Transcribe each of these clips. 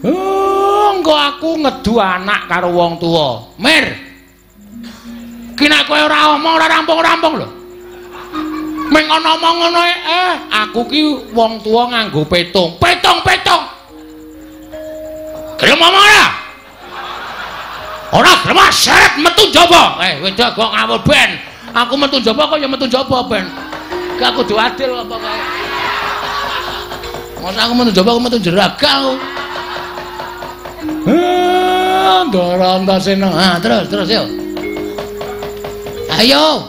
Engko aku ngedu anak karo wong tuwa. Mir. Ki nek kowe ora omong ora rampung-rampung lho. Ming ana omong ngono aku ki wong tuwa nganggo petung. Petung-petung. Gelem omong ora? Ora gelem seret metu njaba. Wedok kok ngawur ben. Aku metu njaba kok ya metu njaba ben. Gak kudu adil apa kae. Masa aku metu njaba aku metu jeraga aku. Ndara Antasena. Ha, terus terus yo. Ayo.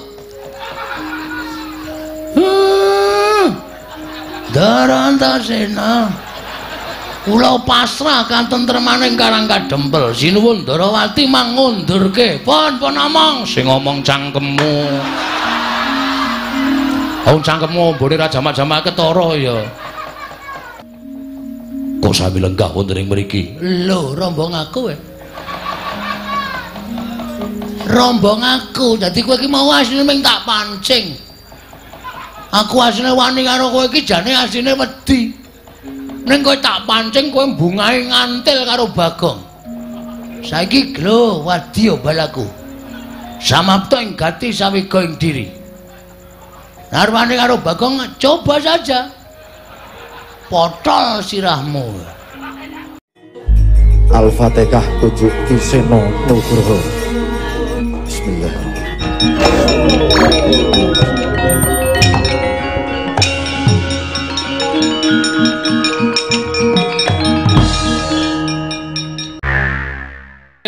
Ndara Antasena. Kula pasrah katentremaning Karang Kadempel. Sinuwun Ndarawati mangundurke. Pun pun omong sing ngomong cangkemmu. Wong cangkemmu ombone ra jamak-jamak ketara ya. Kok sami lenggah wonten ing mriki? Lho, rombong aku eh. Rombong aku. Dadi kowe iki mau asline ming tak pancing. Aku asline wani karo kowe iki jane asline wedi. Ning kowe tak pancing kowe bungahe ngantil karo Bagong. Saiki lho wadya balaku. Samapta ing gati sawiga ing diri. Narwane karo Bagong coba saja. Potol sirahmu. Al-Fatihah 7 Ki Seno Nugroho. Bismillahirrahmanirrahim.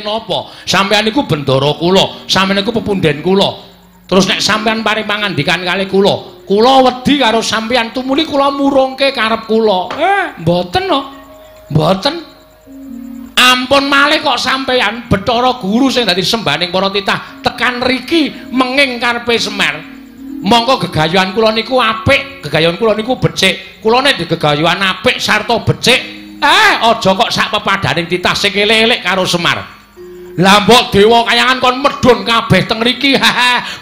Napa? Sampeyan niku bendara kula, sampeyan niku pepunden kula. Terus nek sampeyan paring pangandikan kalih kula, kula wedi karo sampeyan tumuli kula murungke karep kula. Mboten no. Mboten. Ampun malih kok sampeyan Bathara Guru sing dadi sembahaning para titah tekan riki menging karepe Semar. Mongko gegayuhan kula niku apik, gegayuhan kula niku becik. Kula nek gegayuhan apik sarta becik, aja kok sak pepadaning titah sing elek-elek karo Semar. Lah mbok dewa kayangan kon medhun kabeh teng mriki.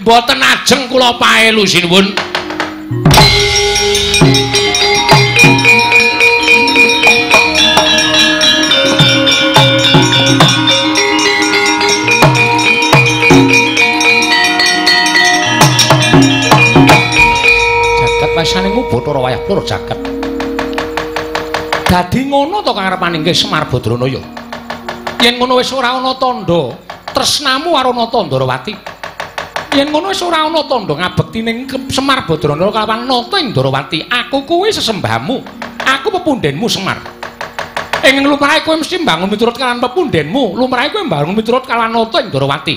Mboten ajeng kula paelu sinuwun. Jagat wasaning Bathara wayah plur jagat. Dadi ngono to karepaning nggih Semar Badranaya. Yen ngono wis ora ana tandha tresnamu karo Nata Ndarawati. Yen ngono wis ora ana tandha ngabekti ning Semar Badranaya kalawan Nata ing Ndarawati. Aku kuwi sesembahmu. Aku pepundenmu Semar. Ing lumrahe kowe mesti mbangun miturut kalawan pepundenmu, lumrahe kowe mbangun miturut kalawan Nata ing Ndarawati.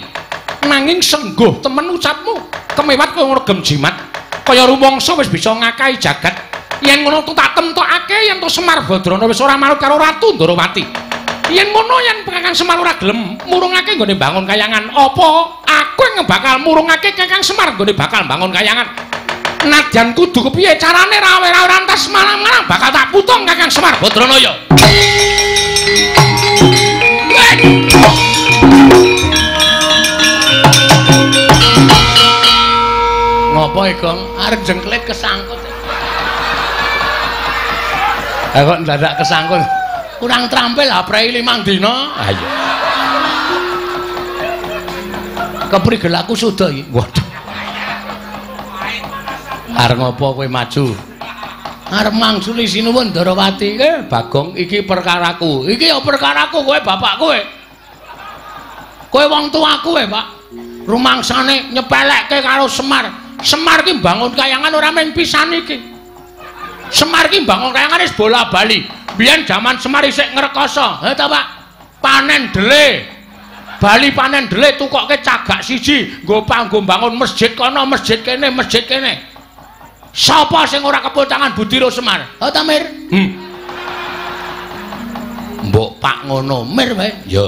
Nanging sengguh temen ucapmu, kemewat kowe ngregem jimat. Kaya rumangsa wis bisa ngakahi jagat. Yen ngono tak temtokake yen to Semar Badranaya wis ora manut karo Ratu Ndarawati. Yen ngono yen Kakang Semar ora gelem murungake nggone bangun kayangan, apa aku yang bakal murungake Kakang Semar nggone bakal bangun kayangan? Nadyan kudu kepiye carane rawe-rawe rantas malang-malang bakal tak putung Kakang Semar Badranaya. Ngopo Gong? Arep jengklet kesangkut. Kok ndadak kesangkut? Kurang terampil aprei 5 dina. Ayo. Keprigel aku sudah iki. Waduh. Arep ngopo kowe maju? Arep mangsuli sinuwun Ndarawati. Bagong iki perkaraku. Iki ya perkaraku kowe bapak kowe. Kowe wong tuaku kowe, Pak. Rumangsane nyepelekke karo Semar. Semar ki mbangun kayangan ora mung pisan iki. Semar ki mbangun kayangan wis bola-bali. Biyen jaman Semar isih ngrekoso. Ha ta, Pak? Panen dele. Bali panen dele tukokke cagak siji, nggo panggo bangun masjid kono, masjid kene, masjid kene. Sapa sing ora kepul tangan budira Semar? Ha ta, Mir? Mbok Pak ngono, Mir wae. Ya.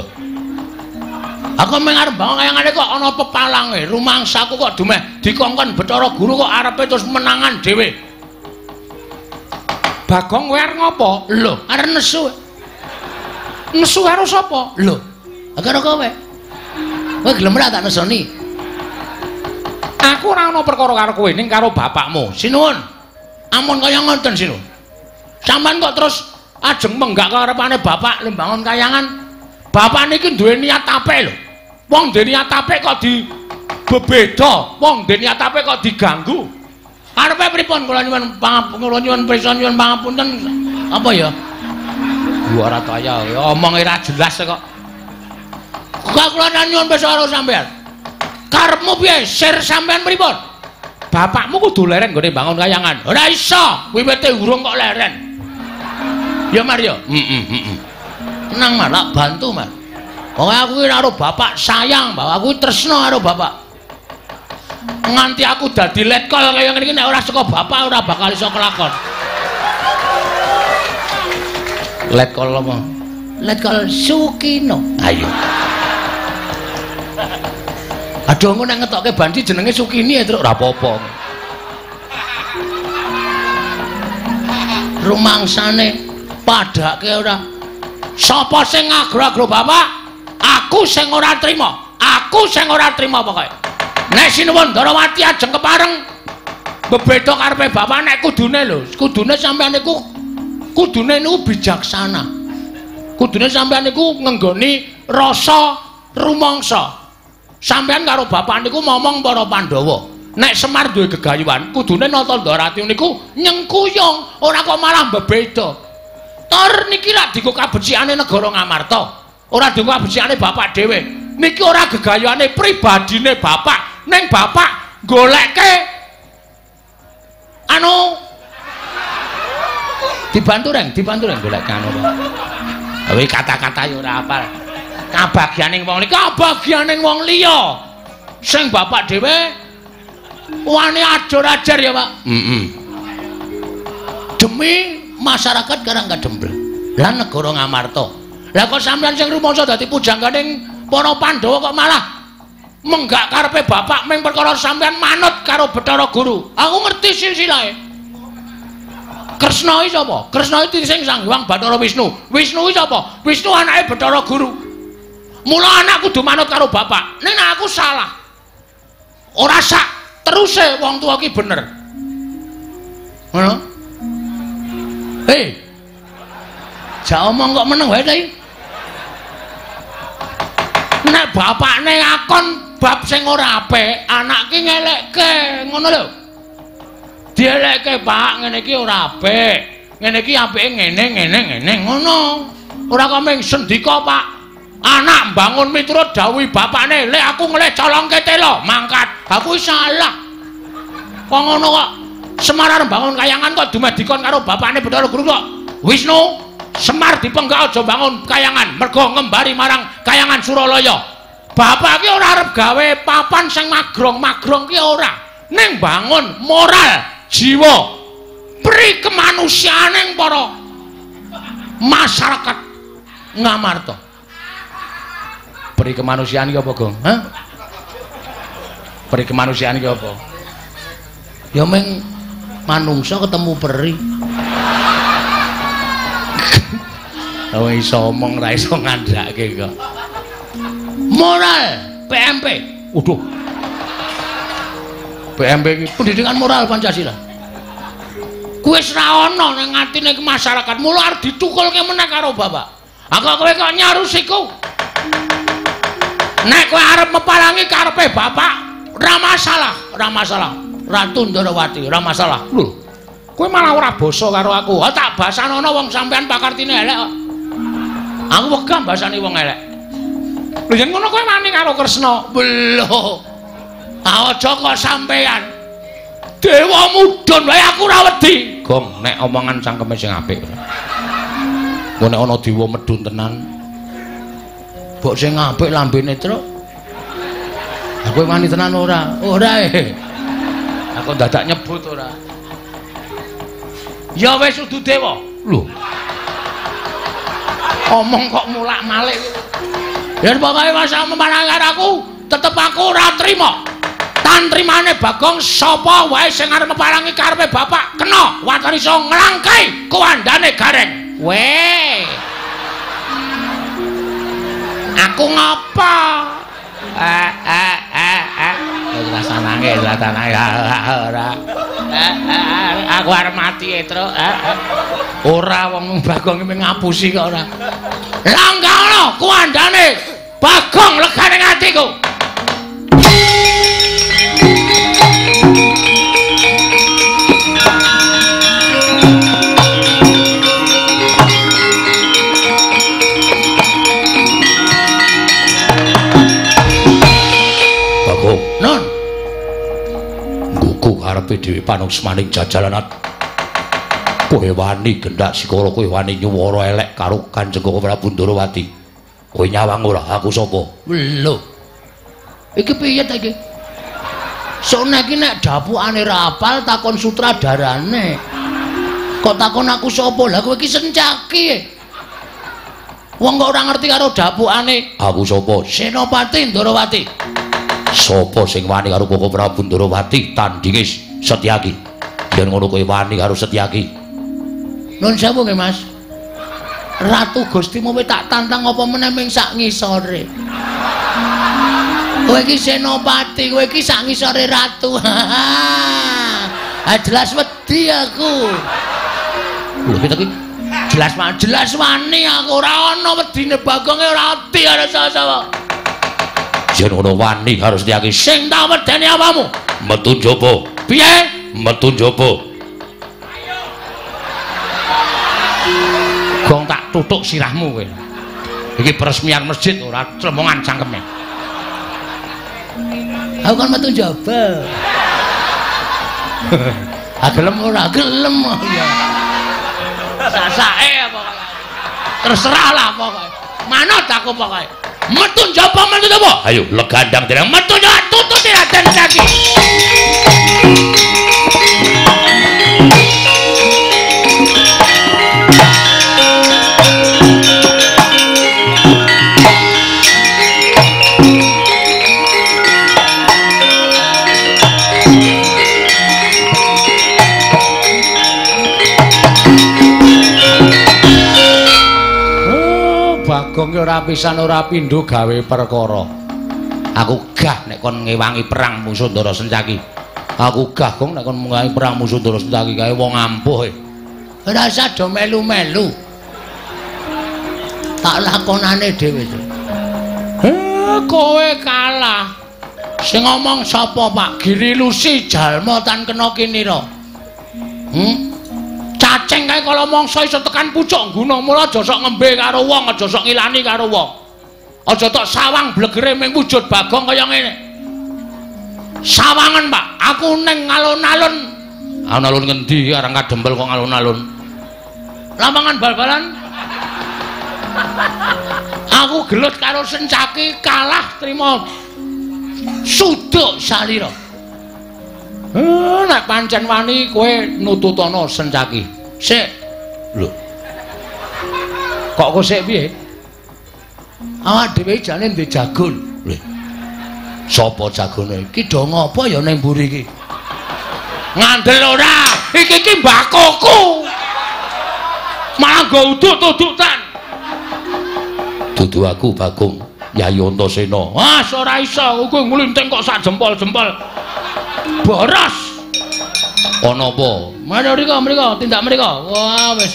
Aku mung arep bangun kayangane kok ana pepalange, rumangsaku kok dumeh dikongkon Bathara Guru kok arepe terus menangan dhewe. Bagong kowe arep ngopo? Lho, arep nesu. Nesu karo sapa? Lho, karo kowe. Kowe gelem ora tak nesoni? Aku ora ana perkara karo kowe ning karo bapakmu. Sinuwun. Ampun kaya ngoten sinuwun. Sampeyan kok terus Ajeng menggak karepane bapak lembangun kayangan. Bapak niki duwe niat apik lho. Wong duwe niat apik kok di bebeda, wong duwe niat apik kok diganggu. Karepe pripun kula nyuwun kula nyuwun pirsa nyuwun pangapunten apa ya? Ora kaya omong ora jelas kok. Kok kula nyuwun pirsa karo sampean. Karepmu piye? Sir sampean pripun? Bapakmu kudu leren nggone bangun kayangan. Ora iso, wiwite urung kok leren. Ya Mar ya. Heeh. Tenang Mar, tak bantu Mar. Pokoke aku ki karo bapak sayang, bapak aku tresno karo bapak. Nganti aku dadi letkol kaya ngene iki nek ora saka bapak ora bakal iso kelakon. Letkol apa? Letkol Sukino. Ayo. Aduh engko nek ngetokke banci jenenge Sukini ya truk ora apa-apa. Rumangsane padhake ora. Sapa sing ngagro-agro bapak? Aku sing ora trima. Aku sing ora trima pokoke. Nek sinuwun Ndarawati ajeng kepareng bebeda karepe bapak nek kudune lho, kudune sampean niku kudune niku bijaksana. Kudune sampean niku ngenggoni rasa rumangsa. Sampean karo bapak niku momong para Pandhawa. Nek Semar duwe gegayuhan, kudune nata Ndarawati niku nyengkuyung, ora kok malah bebeda. Tor niki lak dienggo kabecikane negara Ngamarta. Ora dienggo kabecikane bapak dhewe. Niki ora gegayuhane pribadine bapak, ning bapak goleke anu dibantu reng golek anu. Kowe kata-kata ya ora apal. Kabagyaning wong liya, kabagyaning wong liya. Sing bapak dhewe wani ajur-ajar ya, Pak. Heeh. Demi masyarakat Karangkadempel lan negara Ngamarta. Lah kok sampeyan sing rumangsa dadi pujangganing para Pandhawa kok malah menggak karepe bapak ming perkara sampeyan manut karo Bathara Guru. Aku ngerti silsilahe. Kresna iki sapa? Kresna iki sing Sang Hyang Bathara Wisnu. Wisnu iki sapa? Wisnu anake Bathara Guru. Mula anak kudu manut karo bapak. Ning aku salah. Ora sak teruse wong tuwa ki bener. Ngono? Hei. Jak omong kok meneng wae ta iki? Nek bapakne ngakon bab sing ora apik, anak ki ngelekke, ngono lho. Dielekke, Pak, ngene iki ora apik. Ngene iki apike ngene ngene ngene ngono. Ora kok mung sendika, Pak. Anak mbangun miturut dawuh bapakne, "Lek aku ngelih colongke telo, mangkat." Aku salah. Kok ngono kok Semar arep bangun kayangan kok dumeh dikon karo bapakne Bathara Guru kok. Wisnu, Semar dipenggak aja bangun kayangan, mergo ngembari marang kayangan Suralaya. Bapak ki ora arep gawe papan sing magrong-magrong ki ora. Ning bangun moral, jiwa, pri kemanusiaaning para masyarakat Ngamarta. Pri kemanusiaan ki apa, Gong? Hah? Pri kemanusiaan ki apa? Ya meng manungsa ketemu peri. Oh iso omong ra iso ngandhake kok. Moral PMP. Waduh. PMP iki pendidikan moral Pancasila. Kuwi wis ra ana ning atine masyarakat, mula arep ditukulke meneh karo bapak. Aku kowe kok nyarusiku. Nek kowe arep mepalangi karepe bapak, ora masalah, ora masalah. Ratu Ndarawati, ora masalah. Lho. Kowe malah ora basa karo aku. Ha tak basanono wong sampean pakartine elek kok. Aku wegah basani wong elek. Lho yen ngono kowe wani karo Kresna. Lho. Aja kok sampean. Dewa mudhun wae aku ora wedi. Gong, nek omongan cangkeme sing apik. Engko nek ana dewa medhun tenan. Mbok sing apik lambene truk. Aku wani tenan ora? Ora e. Aku dadak nyebut ora. Ya wis udu dewa. Lho. Omong kok mulak-malik. Ya pokoke masa memarang karo aku, tetep aku ora trima. Tantrimane Bagong sapa wae sing arep meparangi karepe bapak kena waton iso nglangkai kuwandane Gareng. Weh. Aku ngapa? Ora sanange, ora tanange ora. Aku arep mati, Truk. Ora wong Bagong iki ngapusi kok ora. Langga ana kuandane Bagong legane atiku. Bagong, non. Nggugu karepe dhewe panuksmaning jajalanat. Kowe wani gendak sikara, kowe wani nyuwara elek karo Kanjeng Prabu Ndorowati. Kowe nyawang ora aku sapa? Lho. Iki piye ta iki? Sone iki nek dapukane ra apal takon sutradarane. Kok takon aku sapa? Lah kowe iki Sencaki. Wong kok ora ngerti karo dapukane. Aku sapa? Senopati Ndorowati. Sapa sing wani karo Koko Prabu Ndorowati tandinge Setyaki? Yen ngono kowe wani karo Setyaki. Nun sewu nggih, Mas. Ratu Gustimu kowe tak tantang apa meneh ming sak ngisore. Kowe iki senopati, kowe iki sak ngisore ratu. Ah jelas wedi aku. Lho iki jelas jelas wani aku ora ana wedine Bagonge ora wedi karo sapa-sapa. Yen ngono wani karo Setyaki sing tak wedeni apamu? Metu njaba. Piye? Metu njaba. Gong tak tutuk sirahmu kowe. Iki peresmian masjid ora tremongan cangkeme. Aku kan metu njaba. Ah gelem ora gelem ya. Sasake pokoke. Terserah lah pokoke. Manut aku pokoke. Metu njaba, metu njaba. Ayo legandang dereng metu njaba tututi Raden Setyaki. Bagong ora pisan ora pindho gawe perkara. Aku gah nek kon ngewangi perang musuh Ndara Sencaki. Aku gah gong nek kon ngewangi perang musuh Ndara Sencaki kae wong ampuh e. Ora usah do melu-melu. Tak lakonane dhewe. Kowe kalah. Sing ngomong sapa, Pak? Giri Lusi jalma tan kena kinira. Cacing kae kala mangsa iso tekan pucuk ngguna, mula aja sok ngembe karo wong, aja sok ngilani karo wong. Aja tok sawang blegere ming wujud Bagong kaya ngene. Sawangen, Pak, aku ning alun-alun. Alun-alun ngendi arang kadempel kok alun-alun? Lapangan bal-balan. Aku gelut karo Sencaki kalah trima suduk salira. Nek pancen wani kowe nututana Sencaki. Sik. Lho. Kok kowe sik piye? Awak dhewe jane ndek jagon. Lho. Sapa jagone? Iki do ngopo ya ning mburi iki? Ngandel ora? Iki iki mbakoku. Malah nggo udut-udutan. Dudu aku Bagong Yayi Antasena. Ah, ora iso, kowe nglinting kok sak jempol-jempol. Boros. Ana apa? Mari mriko, mriko, tindak mriko. Wah, wis.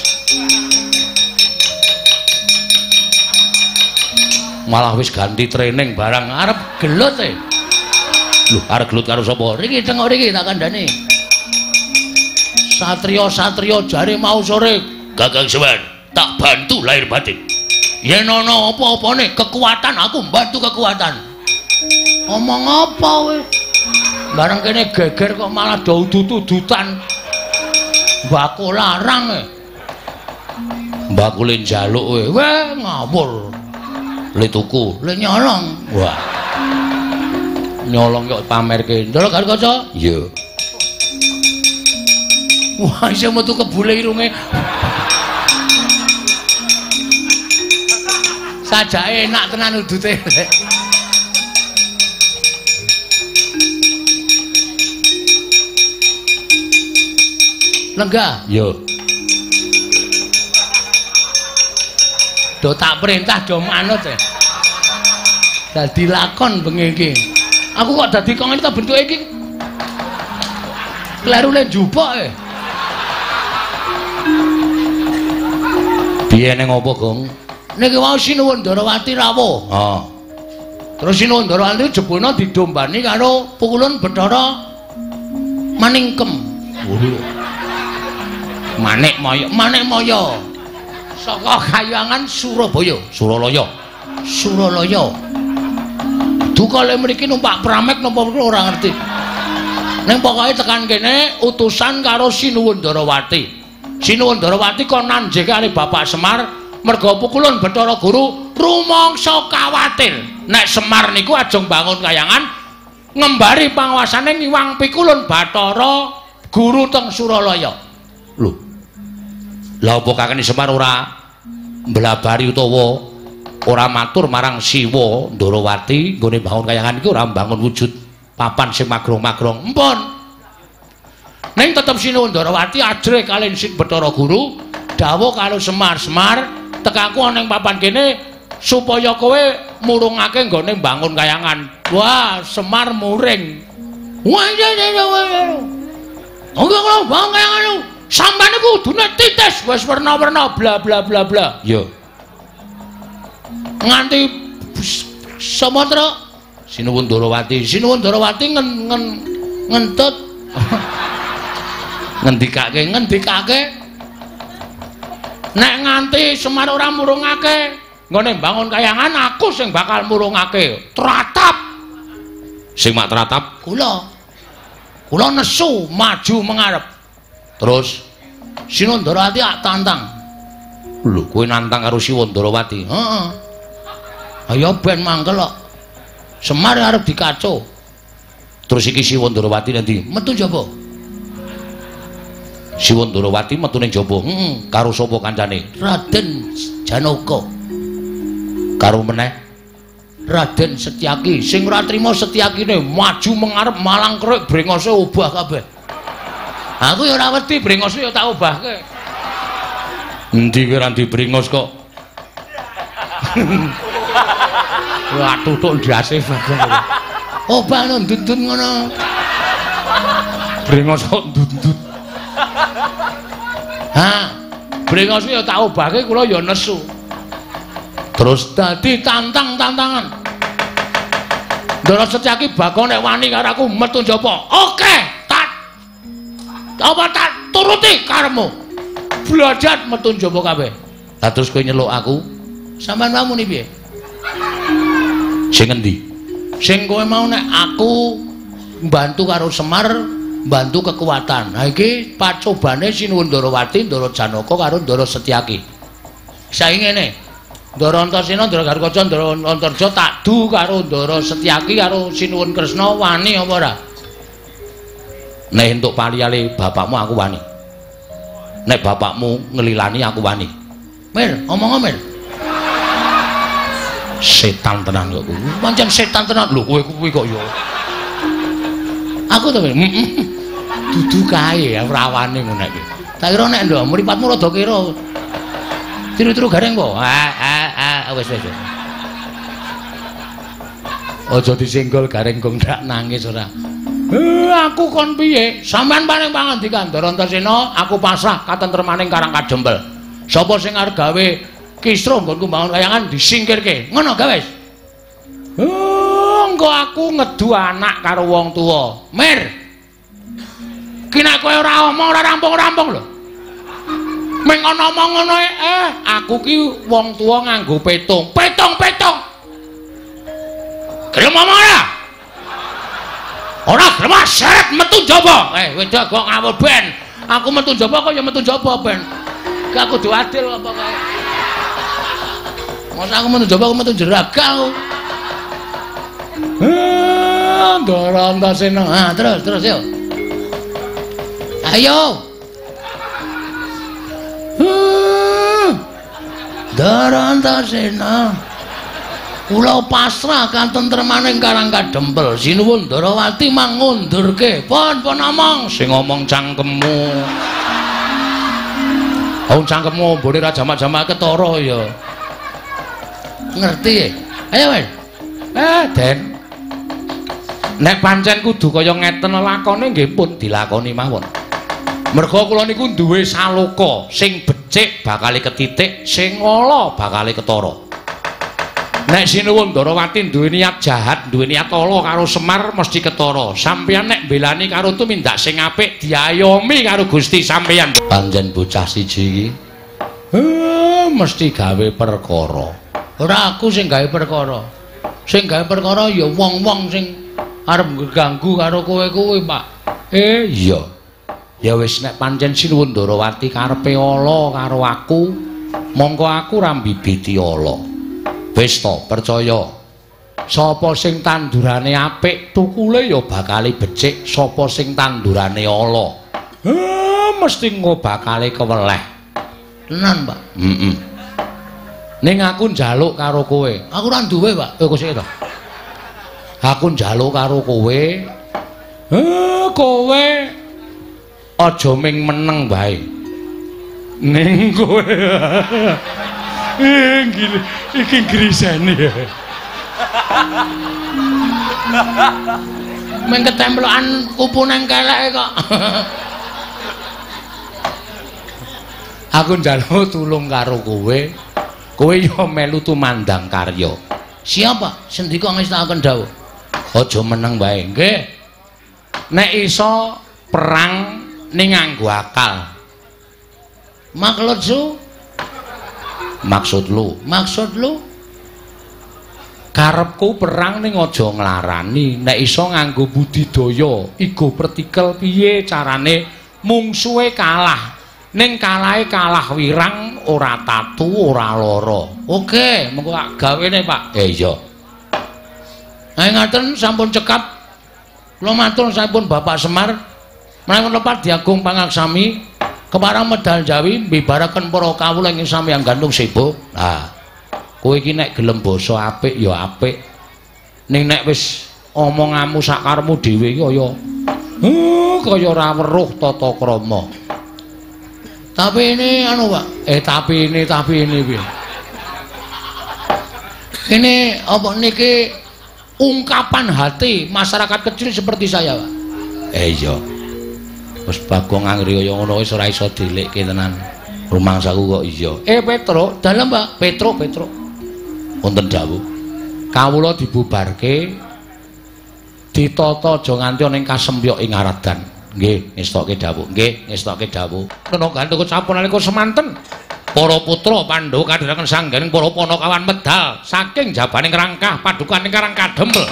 Malah wis ganti training barang arep gelut e. Lho, arep gelut karo sapa? Riki tengok riki tak kandhani. Satria-satria jare mau sore, Kakang Semar, tak bantu lahir batin. Yen ana apa-apane kekuatan aku mbantu kekuatan. Omong apa kowe? Bareng kene geger kok malah do udut-udutan. Mbako larang e. Mbako le njaluk kowe. Weh ngawur. Le tuku, le nyolong. Wah. Nyolong kok pamerke. Ndelok karo kaca? Iya. Wah, isih metu kebule irunge. Sajake enak tenan udute. Lenggah. Yo. Do tak perintah do manut e. Dadi lakon bengi iki. Aku kok dadi kok ngene ta bentuke iki. Kleru le njupuk e. Piye ning apa, Gong? Niki wau Sinuwun Ndarawati rawuh. Heeh. Terus Sinuwun Ndarawati jebulna didombani karo Pukulun Bathara Maningkem. Manik Maya, Manik Maya. Saka kayangan Surabaya, Suralaya. Suralaya. Duka le mriki numpak pramek napa ora ngerti. Ning pokoke tekan kene utusan karo Sinuwun Ndarawati. Sinuwun Ndarawati kon nanjeke karo Bapak Semar merga Pukulun Bathara Guru rumangsa kawatir nek Semar niku ajeng bangun kayangan ngembari panguasane ngiwang Pikulun Bathara Guru teng Suralaya. Lho. Lah apa kakene Semar ora mblabari utawa ora matur marang Siwa Ndarawati nggone bangun kayangan iki ora mbangun wujud papan sing magrong-magrong. Empun. Ning tetep Sinuwun Ndarawati ajrih kaliyan Sin Bathara Guru dawuh karo Semar, "Semar, tekaku ana ing papan kene supaya kowe murungake nggone mbangun kayangan." Wah, Semar muring. Wah, iya iya iya. Engko kula bangun kayangan. Sampeyan iku kudune titis wis werna-werna bla bla bla bla. Iya. Nganti Sumatera Sinuwun Ndarawati, Sinuwun Ndarawati ngentut. Ngendikake, ngendikake. Nek nganti Semar ora murungake nggone mbangun kayangan, aku sing bakal murungake. Tratap. Sing mak tratap kula. Kula nesu maju mengarep. Terus Sinuwun Ndarawati ak tantang. Lho, kowe nantang karo Sinuwun Ndarawati? Heeh. Ayo ben mangkel kok. Semar arep dikaco. Terus iki Sinuwun Ndarawati nanti metu njaba. Sinuwun Ndarawati metu ning jaba. Heeh, karo sapa kancane? Raden Janaka. Karo meneh Raden Setyaki. Sing ora trima Setyakine maju mengarep malang kerik brengose obah kabeh. Aku ya ora wedi brengose ya tak obahke. Endi kowe ora ndi brengos kok. Wah, tutuk ndase bagong. Obah no ndut-ndut ngono. Brengos kok ndut-ndut. Ha, brengos ya tak obahke kula ya nesu. Terus dadi tantang-tantangan. Ndara Setyaki Bagong nek wani karo aku metu njaba. Oke, tak apa tak turuti karepmu. Blajat metu njaba kabeh. Lah terus kowe nyeluk aku, sampean wae muni piye? Sing endi? Sing kowe mau nek aku mbantu karo Semar, mbantu kekuatan. Ha iki pacobane Sinuwun Ndarawati, Ndara Janaka karo Ndara Setyaki. Saiki ngene. Ndara Antasena, Ndara Garukaca, Ndara Antarja tak du karo Ndara Setyaki karo Sinuwun Kresna wani apa ora? Nek entuk paliyale bapakmu aku wani. Nek bapakmu ngelilani aku wani. Mir, omong Mir. Setan tenan kok kuwi. Pancen setan tenan. Lho kowe kuwi kok ya. Aku to dudu kae ora wani ngono iki. Tak kira nek ndok mripatmu rada kira. Tiru-tiru gareng po. Ah ah wis wis. Aja disenggol gareng gong ndak nangis ora. Aku kon piye? Sampeyan paring pangandikan Ndara Antasena, aku pasrah katentremaning Karang Kadempel. Sapa sing arep gawe kisruh nggonku mbangun kayangan disingkirke. Ngono gawe wis. Engko aku ngedu anak karo wong tuwa. Mir. Ki nek kowe ora omong ora rampung-rampung lho. Meng ana omong ngono aku ki wong tuwa nganggo petung. Petung-petung. Gelem omong ora? Ora gelem seret metu njaba. Wedok kok ngawur ben. Aku metu njaba kok ya metu njaba ben. Ki aku kudu adil apa kae. Masa aku metu njaba aku metu jeraga aku. Ndara Antasena. Ha, terus terus yo. Ayo. Ndara Antasena. Kula pasrah katentremaning Karang Kadempel. Sinuwun Ndarawati mangundurke. Pun pun omong sing ngomong cangkemmu. Wong cangkemmu mbone ra jamak-jamak ketara ya. Ngerti? Ayo, Mas. Den. Nek pancen kudu kaya ngeten lakone nggih pun dilakoni mawon. Merga kula niku duwe saloka sing becik bakale ketitik, sing ala bakale ketara. Nek Sinuwun Ndarawati duwe niat jahat, duwe niat ala karo Semar mesti ketara. Sampeyan nek mbelani karo tumindak sing apik diayomi karo Gusti sampeyan. Pancen bocah siji iki mesti gawe perkara. Ora aku sing gawe perkara. Sing gawe perkara ya wong-wong sing arep ngganggu karo kowe kuwi, Pak. Iya. Ya wis nek pancen Sinuwun Ndarawati karepe ala karo aku, mongko aku ora mbibiti ala. Wis to, percaya. Sapa sing tandurane apik, tukule ya bakale becik. Sapa sing tandurane ala, mesti engko bakale keweleh. Tenan, Pak. Heeh. Ning aku njaluk karo kowe. Aku ora duwe, Pak. Kok sik to. Aku njaluk karo kowe. Kowe aja ming meneng wae. Ning kowe iki grisene. Ming ketemplokan kupu nang keleke kok. Aku njaluk tulung karo kowe. Kowe yo melu tumandang karya. Siapa? Sendika ngestakaken dawuh. Aja meneng wae. Nggih. Nek iso perang ning nganggo akal. Maksud su? Maksud lu? Maksud lu? Karepku perang ning aja nglarani, nek iso nganggo budidaya, igo pertikel piye carane mungsuhe kalah. Ning kalahe kalah wirang, ora tatu, ora lara. Oke, mengko tak gawene, Pak. Iya. Nah, ngaten sampun cekap. Kula matur sampun Bapak Semar. Menawi lepat diagung pangaksami keparang medal Jawi mbibaraken para kawula ing samyang gantung sebo. Nah, kowe iki nek gelem basa apik ya apik. Ning nek wis omonganmu sakarepmu dhewe iki kaya kaya ora weruh tata krama. Tapi ini anu, Pak. Tapi ini piye? Ini apa niki ungkapan hati masyarakat kecil seperti saya, Pak. Iya. Wis Bagong anggere kaya ngono wis ora iso dilikke tenan. Rumangsaku kok iya. Petro, dalem, Pak. Petro. Wonten dawuh. Kawula dibubarke ditata aja nganti ana ing kasempyok ing Aradan. Nggih, ngestokke dawuh. Nggih, ngestokke dawuh. Nena gantuk sampun nalika semanten. Para putra Pandhawa kadhiraken sangganing para panakawan medal saking jabaning rangkah padukaning Karang Kadempel.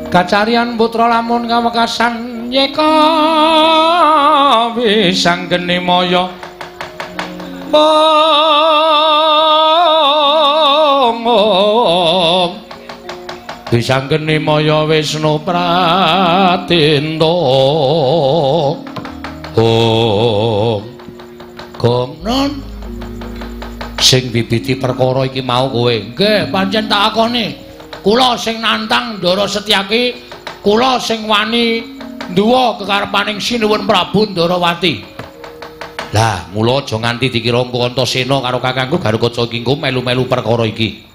Kacarian putra lamun kawekasan yeka wisanggeni maya. Om wisanggeni maya Wisnu Pratinta. Om Gong non sing bibiti perkara iki mau kowe. Nggih, pancen tak akoni. Kula sing nantang Ndara Setyaki, kula sing wani nduwa kekarepaning Sinuwun Prabu Ndarawati. Lah, mula aja nganti dikira engko Antasena karo kakangku Garukaca iki engko melu-melu perkara iki.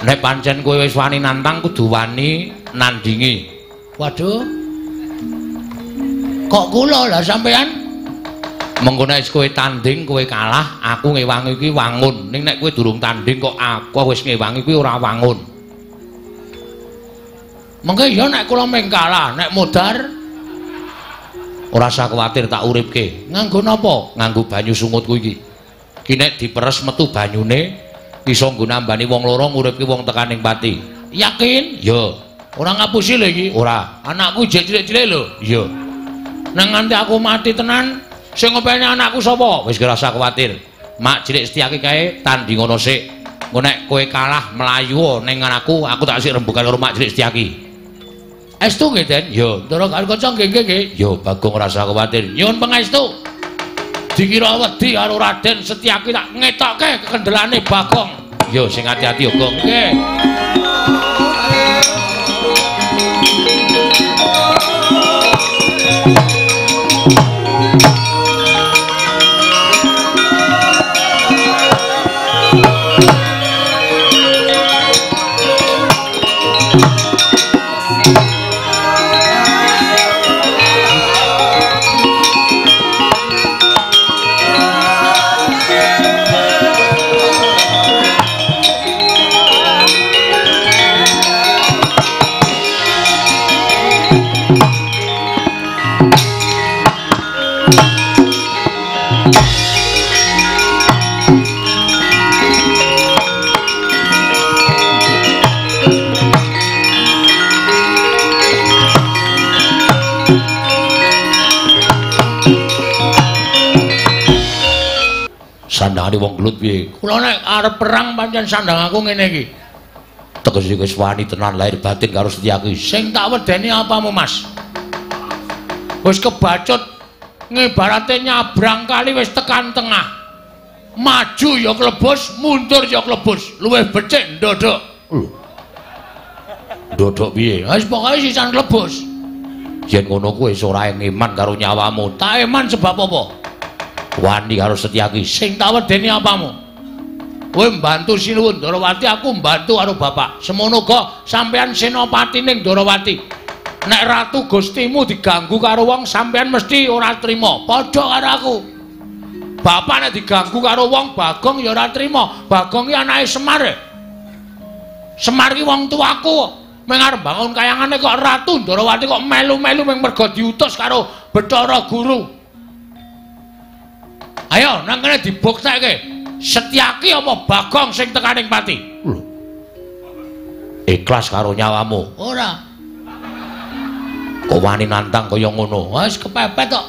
Nek pancen kowe wis wani nantang kudu wani nandingi. Waduh. Kok kula lah sampean? Mengko nek kowe tanding kowe kalah, aku ngewangi kuwi wangun. Ning nek kowe durung tanding kok aku wis ngewangi kuwi ora wangun. Mengko ya nek kula meng kalah, nek modar ora usah kuwatir tak uripke. Nganggo napa? Nganggo banyu sungutku iki. Ki nek diperes metu banyune iso nggo nambani wong loro nguripke wong tekaning pati. Yakin? Ya. Ora ngapusi lho iki. Ora. Anakku jek cilik-cilik lho. Iya. Nang nganti aku mati tenan, sing ngopeni anakku sapa? Wis ora usah kuwatir. Mak cilik Setyaki kae tanding ngono sik. Engko nek kowe kalah mlayu ning aku, aku tak sik rembugan karo Mak Cilik Setyaki. Estu nggih, Den? Ya, Ndara Garukaca nggih nggih nggih. Ya, Bagong ora usah kuwatir. Nyuwun pangestu. Dikira wedi karo Raden Setyaki tak ngetokke kekendelane Bagong. Ya, sing ati-ati ya, Gong. Nggih. Sandangane wong gelut piye? Kula nek arep perang pancen sandang aku ngene iki. Tegese wis wani tenan lahir batin karo Setyaki. Sing tak wedeni apamu, Mas? Wis kebacut ngibarate nyabrang kali wis tekan tengah. Maju ya klebus, mundur ya klebus. Luwih becik ndodok. Lho. Ndodok piye? Wis pokoke sisan klebus. Yen ngono kuwi wis ora eman karo nyawamu. Tak eman sebab apa? Wani karo Setyaki. Sing tak wedeni apamu? Kowe mbantu Sinuwun Ndorowati, aku mbantu karo bapak. Semono uga sampeyan senopati ning Ndorowati. Nek ratu Gustimu diganggu karo wong, sampeyan mesti ora trima. Padha karo aku. Bapak nek diganggu karo wong, Bagong ya ora trima. Bagong ki anake Semar. Semar ki wong tuaku. Meng arep bangun kayangane kok ratu Ndorowati kok melu-melu meng mergo diutus karo Bathara Guru. Ayo nang kene dibuktekke. Setyaki apa Bagong sing tekaning pati? Lho. Ikhlas karo nyawamu? Ora. Kok wani nantang kaya ngono? Wis kepepet kok.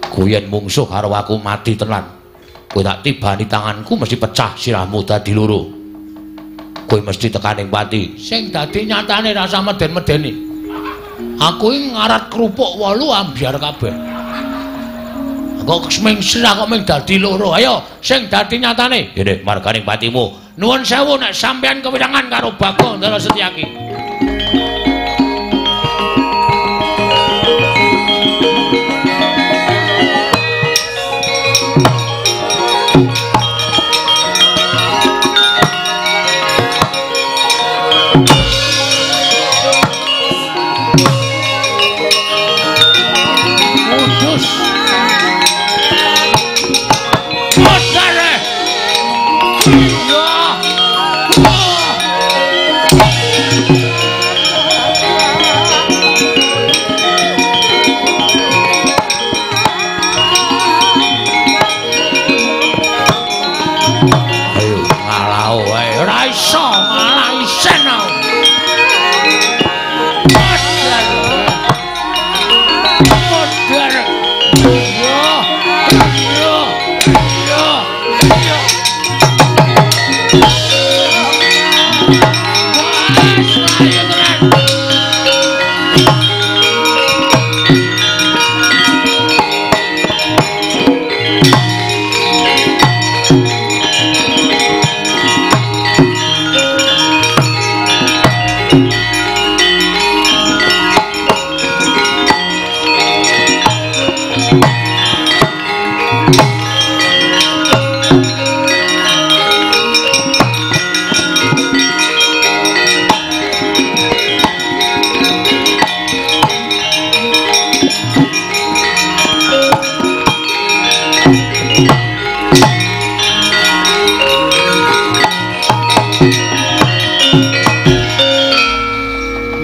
Kowe yen mungsuh karo aku mati tenan. Kowe tak tibani tanganku mesti pecah sirahmu dadi loro. Kowe mesti tekaning pati. Sing dadi nyatane rasa meden-medeni. Aku iki ngarat kerupuk 8 ambyar kabeh. Kok ming sirah kok ming dadi loro. Ayo sing dadi nyatane. Ngene marganing patimu. Nuwun sewu nek sampeyan kewirangan karo Bagong Ndara Setyaki.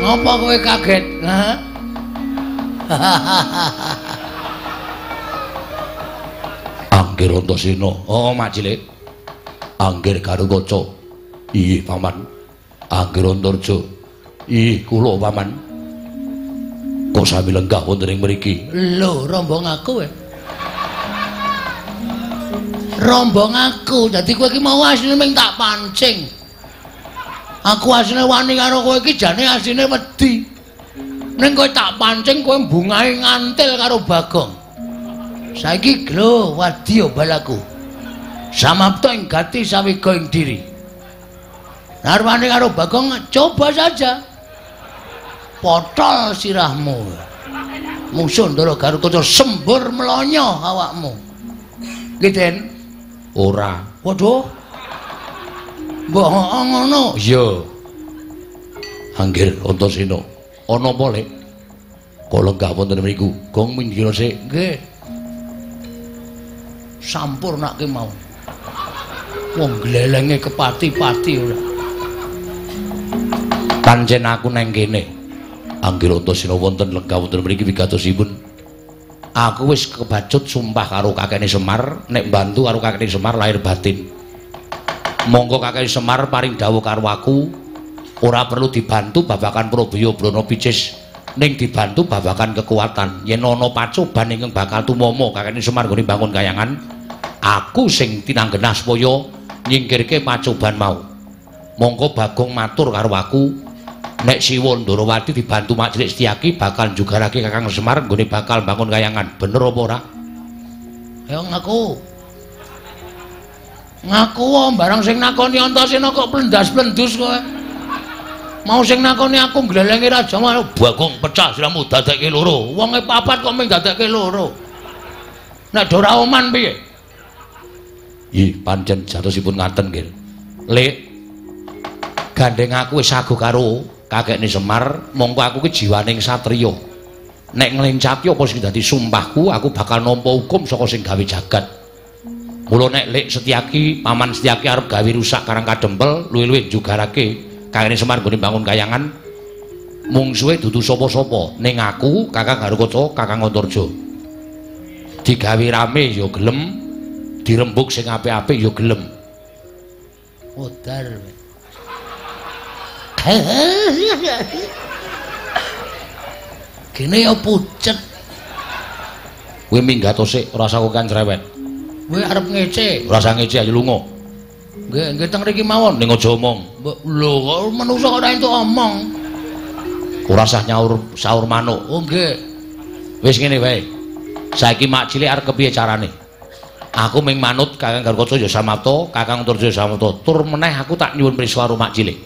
Ngapa kowe kaget? Ha? Anggir Antasena. Oh, Mak Cilik. Anggir Garukaca. Iya, Paman. Anggir Antarja. Iya, kula Paman. Kok sami lenggah wonten ing mriki? Lho, rombong aku. Rombong aku. Dadi kowe iki mau asline mung tak pancing. Aku asline wani karo kowe iki jane asline wedi. Ning kowe tak pancing kowe bungahe ngantil karo Bagong. Saiki glo wadya balaku. Samapta ing gati sawiga ing diri. Narwane karo Bagong coba saja. Potol sirahmu. Musuh Ndara Garukaca sembur mlonyo awakmu. Nggih, Den. Ora. Waduh. Mbok heeh ngono. Iya. Anggir Antasena. Ana apa, Lek? Kok lenggah wonten mriku? Gong minggir sik. Nggih. Sampurnake mau. Wong glelenge kepati-pati ora. Pancen aku nang kene. Anggir Antasena wonten lenggah wonten mriki wigatosipun. Aku wis kebacut sumpah karo kakekne Semar nek mbantu karo kakekne Semar lahir batin. Monggo kakekne Semar paring dawuh karo aku, ora perlu dibantu babagan Probaya Brana Picis, ning dibantu babagan kekuatan. Yen ana pacoban ingkang bakal tumama kakekne Semar nggone bangun kayangan, aku sing tinanggenah supaya nyingkirke pacoban mau. Monggo Bagong matur karo aku, nek Siwa Ndorowati dibantu Mak Cilik Setyaki bakal njugarake Kakang Semar nggone bakal bangun kayangan. Bener apa ora? Ayo ngaku. Ngaku wae barang sing nakoni Antasena kok plendas-plendus kowe. Mau sing nakoni aku glelenge raja mau Bagong pecah siramu dadekke loro. Wonge papat kok mung dadekke loro. Nek do ora oman piye? Ih, pancen jatosipun ngaten nggih. Lek gandeng aku wis sago karo kakekne Semar, mongko aku ki jiwaning satriya. Nek nglencati apa sing dadi sumpahku, aku bakal nampa hukum saka sing gawe jagat. Mula nek Lek Setyaki, Paman Setyaki arep gawe rusak Karang Kadempel, luwih-luwih njugarake kakekne Semar nggone bangun kayangan, mungsuhe dudu sapa-sapa, ning aku, Kakang Garukaca, Kakang Antarja. Digawe rame ya gelem, dirembug sing apik-apik ya gelem. Modar. Gene ya pucet. Kowe minggat sik, ora usah kokan cerewet. Kowe arep ngece, ora usah ngece ayo lunga. Nggih, nggih teng mriki mawon. Ning aja omong. Lho, kok manungsa ora entuk omong. Ora usah nyaur saur manuk. Oh nggih. Wis ngene wae. Saiki Mak Cilik arep kepiye carane? Aku ming manut Kakang Garukaca ya samapta, Kakang Antarja ya samapta. Tur meneh aku tak nyuwun prisa karo Mak Cilik.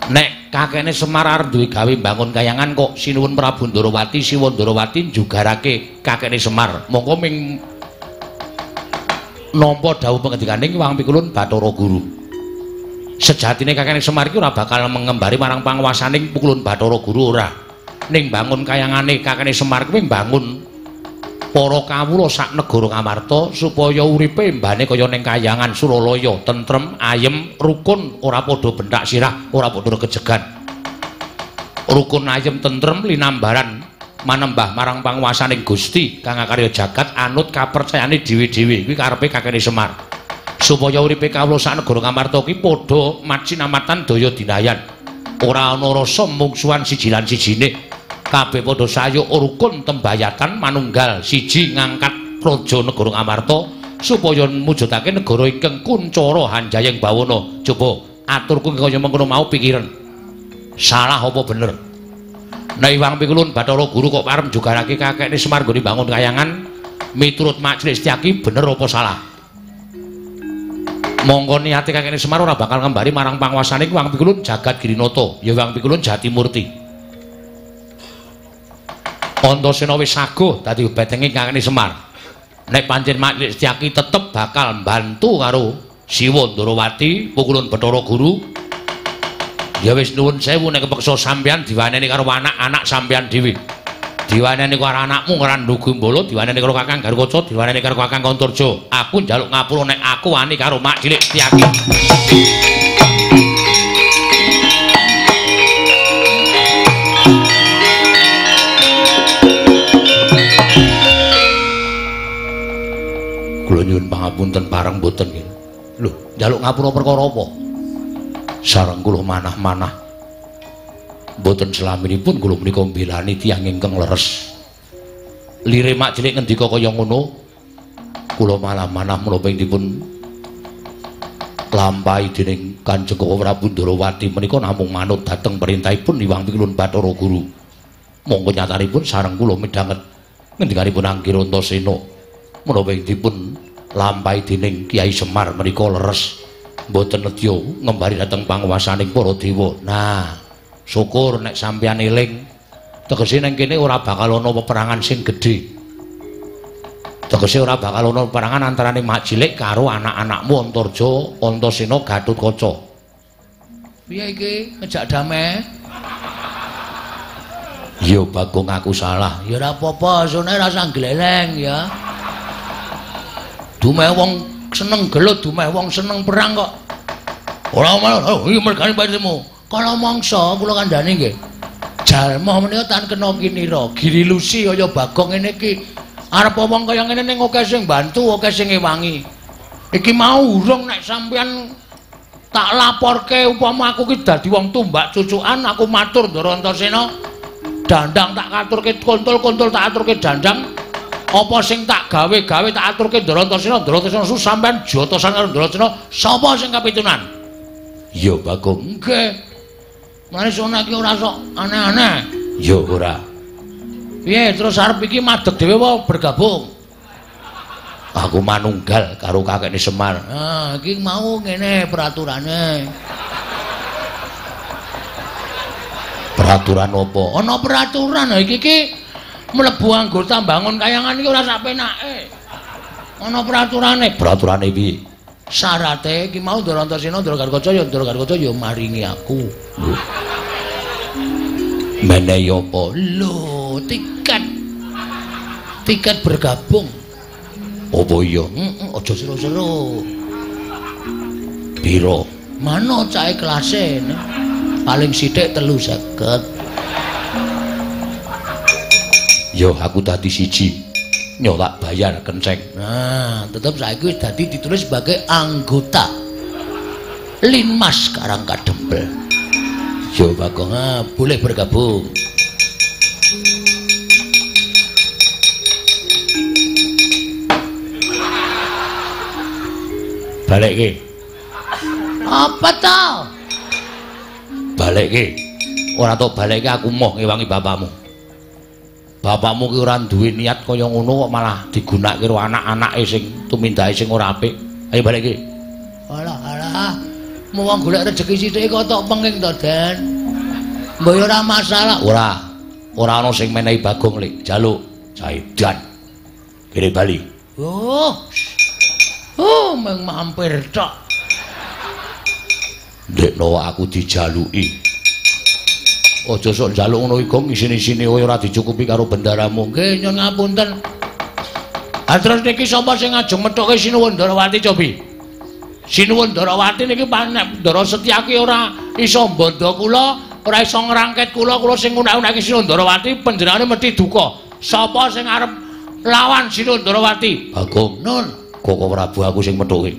Nek kakekne Semar arep duwe gawe mbangun kayangan kok sinuwun Prabu Ndorowati, Siwa Ndorowati njugarake kakekne Semar. Mongko ming nampa dawuh pangendikaning Wang Pikulun Bathara Guru. Sejatine kakekne Semar iki ora bakal mengembari marang panguwasaning Pikulun Bathara Guru ora. Ning bangun kayangane kakekne Semar kuwi mbangun para kawula sak negara Ngamarta supaya uripe mbane kaya ning kayangan Suralaya, tentrem, ayem, rukun, ora padha benthak sirah, ora padha regejegan. Rukun, ayem, tentrem linambaran manembah marang panguwasaning Gusti kang akarya jagat anut kapercayane dhewe-dhewe. Kuwi karepe kakekne Semar. Supaya uripe kawula sak negara Ngamarta ki padha macinamatan daya dinayan. Ora ana rasa mungsuhan siji lan sijine. Kabeh padha sayuk rukun tembayatan manunggal siji ngangkat praja negara Ngamarta supaya mujudake negara ingkang kuncara hanjayeng bawana. Coba aturku kaya mengkono mau pikiran. Salah apa bener? Nek Iwang Pikulun Bathara Guru kok arep njugarake kakekne Semar nggone bangun kayangan miturut Mak Cilik Setyaki bener apa salah? Mongko niate kakekne Semar ora bakal ngembari marang panguwasane Iwang Pikulun Jagat Girinata, ya Iwang Pikulun Jatimurti. Antasena wis saguh dadi betenge kakekne Semar. Nek pancen Mak Cilik Setyaki tetep bakal mbantu karo Siwa Ndorowati, Pukulun Bathara Guru. Ya wis nuwun sewu nek kepeksa sampeyan diwaneni karo anak-anak sampeyan dhewe. Diwaneni karo anakmu Randhu Gumbala, diwaneni karo Kakang Garukaca, diwaneni karo Kakang Antarja. Aku njaluk ngapura nek aku wani karo Mak Cilik Setyaki. Kula nyuwun pangapunten pareng mboten nggih. Lho, njaluk ngapura perkara apa? Sareng kula manah-manah. Mboten selaminipun kula menika mbelani tiyang ingkang leres. Lire Mak Cilik ngendika kaya ngono, Kula malah manah menapa ing dipun lampahi dening Kanjeng Koko Prabu Ndarawati menika namung manut dhateng perintahipun Hyang Wiklun Bathara Guru. Monggo nyatanipun sareng kula midhanget ngendikanipun Angger Antasena menapa ing dipun lampahi dening Kyai Semar menika leres mboten nedya ngembari dhateng panguwasaning para dewa. Nah, syukur nek sampeyan eling. Tegese nang kene ora bakal ana peperangan sing gedhe. Tegese ora bakal ana peperangan antarane Mak Cilik karo anak-anakmu Antarja, Antasena, Gatotkaca. Piye iki ngejak damai? Ya Bagong aku salah. Ya ora apa-apa, sone rasa gleleng ya. Dumeh wong seneng gelut, dumeh wong seneng perang kok. Ora malah, oh iki mergane patimu. Kala mangsa kula kandhani nggih. Jalma menika tan kena kinira, girilusi kaya Bagong ngene iki. Arep wong kaya ngene ning akeh sing bantu, akeh sing ngewangi. Iki mau urung nek sampeyan tak laporke upama aku ki dadi wong tumbak cucukan, aku matur Ndara Antasena. Dandang tak katurke kontol-kontol tak aturke dandang. Apa sing tak gawe-gawe tak aturke Ndara Antasena, Ndara Antasena sampeyan jotosan karo Ndara Antasena, sapa sing kapitunan? Ya Bagong. Nggih. Mane sone iki ora sok aneh-aneh. Ya ora. Piye terus arep iki madeg dhewe apa bergabung? Aku manunggal karo kakekne Semar. Ah, iki mau ngene peraturane. Peraturan apa? Ana peraturan. Iki iki mlebu anggota bangun kayangan iki ora sak penake. Ana peraturane. Peraturane piye? Syarate iki mau Ndara Antasena, Ndara Gatotkaca ya Ndara Gatotkaca ya maringi aku. Lho. Menehi apa? Lho, tiket. Tiket bergabung. Apa iya? Heeh, aja seru-seru. Piro? Mano cahe kelase. Paling sithik 350. Yo aku dadi siji. Nyolak bayar kenceng. Nah, tetep saiki wis dadi ditulis sebagai anggota Linmas Karangkadempel. Yo Bagong, boleh bergabung. Balekke. Apa to? Balekke. Ora tok balekke aku moh ngewangi bapakmu. Bapakmu ki ora duwe niat kaya ngono kok malah digunakake karo anak-anake sing tumindake sing ora apik. Ayo balekke. Alah alah. Wong golek rejeki sithik kok tok penging to, Den. Mbok ya ora masalah. Ora. Ora ana sing menehi Bagong lek jaluk saidan. Kene bali. Oh. Oh, mung mampir tok. Ndekno aku dijaluki. Aja sok njaluk ngono iku ngisin-isine ora dicukupi karo bendaramu. Nggih, nyun ngapunten. Ha terus niki sapa sing ngajeng methuke Sinuwun Ndarawati cobi? Sinuwun Ndarawati niki nek Ndara Setyaki ora iso mbandha kula, ora iso ngrangket kula, kula sing ngunak-unake Sinuwun Ndarawati panjenengane mesti duka. Sapa sing arep lawan Sinuwun Ndarawati? Bagong. Nun, Koko Prabu aku sing methuke.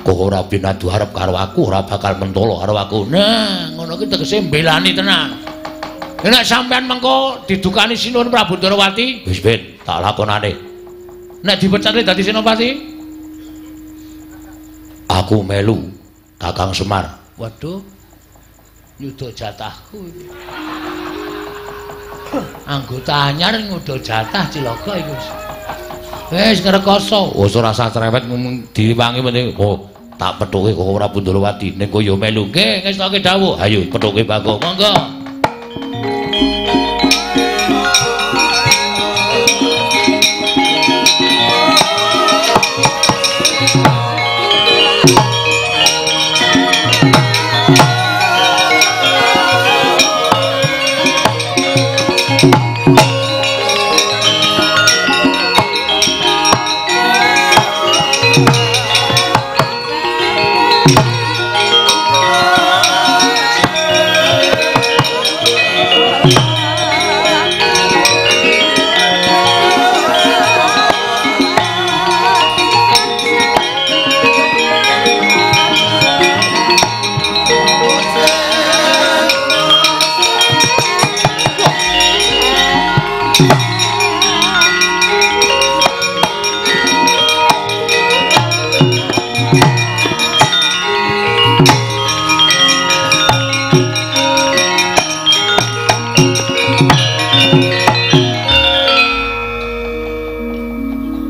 Koko Prabu nadu arep karo aku ora bakal mentolo karo aku. Nah, ngono ki tegese mbelani tenan. Nek sampean mengko didukani Sinuwun Prabu Ndarawati, wis ben tak lakonane. Nek dipecate dadi senopati, aku melu Kakang Semar. Waduh, nyuda jatahku iki. Anggota anyar nyuda jatah cilaka iku. Wis ngrekoso. Wis ora usah cerewet diwangi meneh. Oh, tak pethuke Koko Prabu Ndarawati ning kowe ya melu. Nggih, ngestoke dawuh. Ayo pethuke Bagong. Monggo.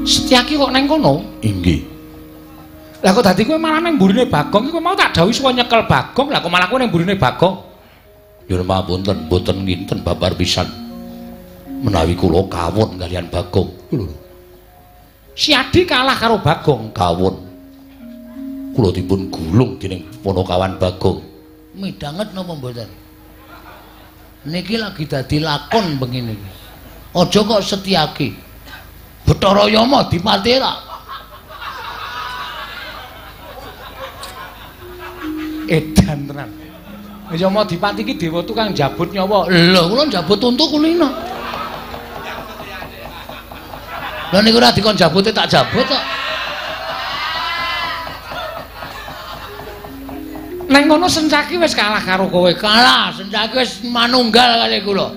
Setyaki kok neng kono? Inggih. Lah kok dadi kowe malah nang mburine Bagong iki kowe mau tak dawuhi suwa nyekel Bagong, lah kok malah kowe nang mburine Bagong? Nyuwun pangapunten, mboten nginten babar pisan. Menawi kula kawon kaliyan Bagong. Lho. Siadi kalah karo Bagong, kawon. Kula dipun gulung dening Panakawan Bagong. Midhanget napa mboten? Niki lagi dadi lakon bengi niki. Aja kok Setyaki. Bathara Yama dipati ra. Edan tenan. Yama dipati iki dewa tukang jabut nyawa. Lho, kula njabut untu kulino. Lha niku ora dikon jabute tak jabut kok. Neng ngono Sencaki wis kalah karo kowe. Kalah, Sencaki wis manunggal kali kula.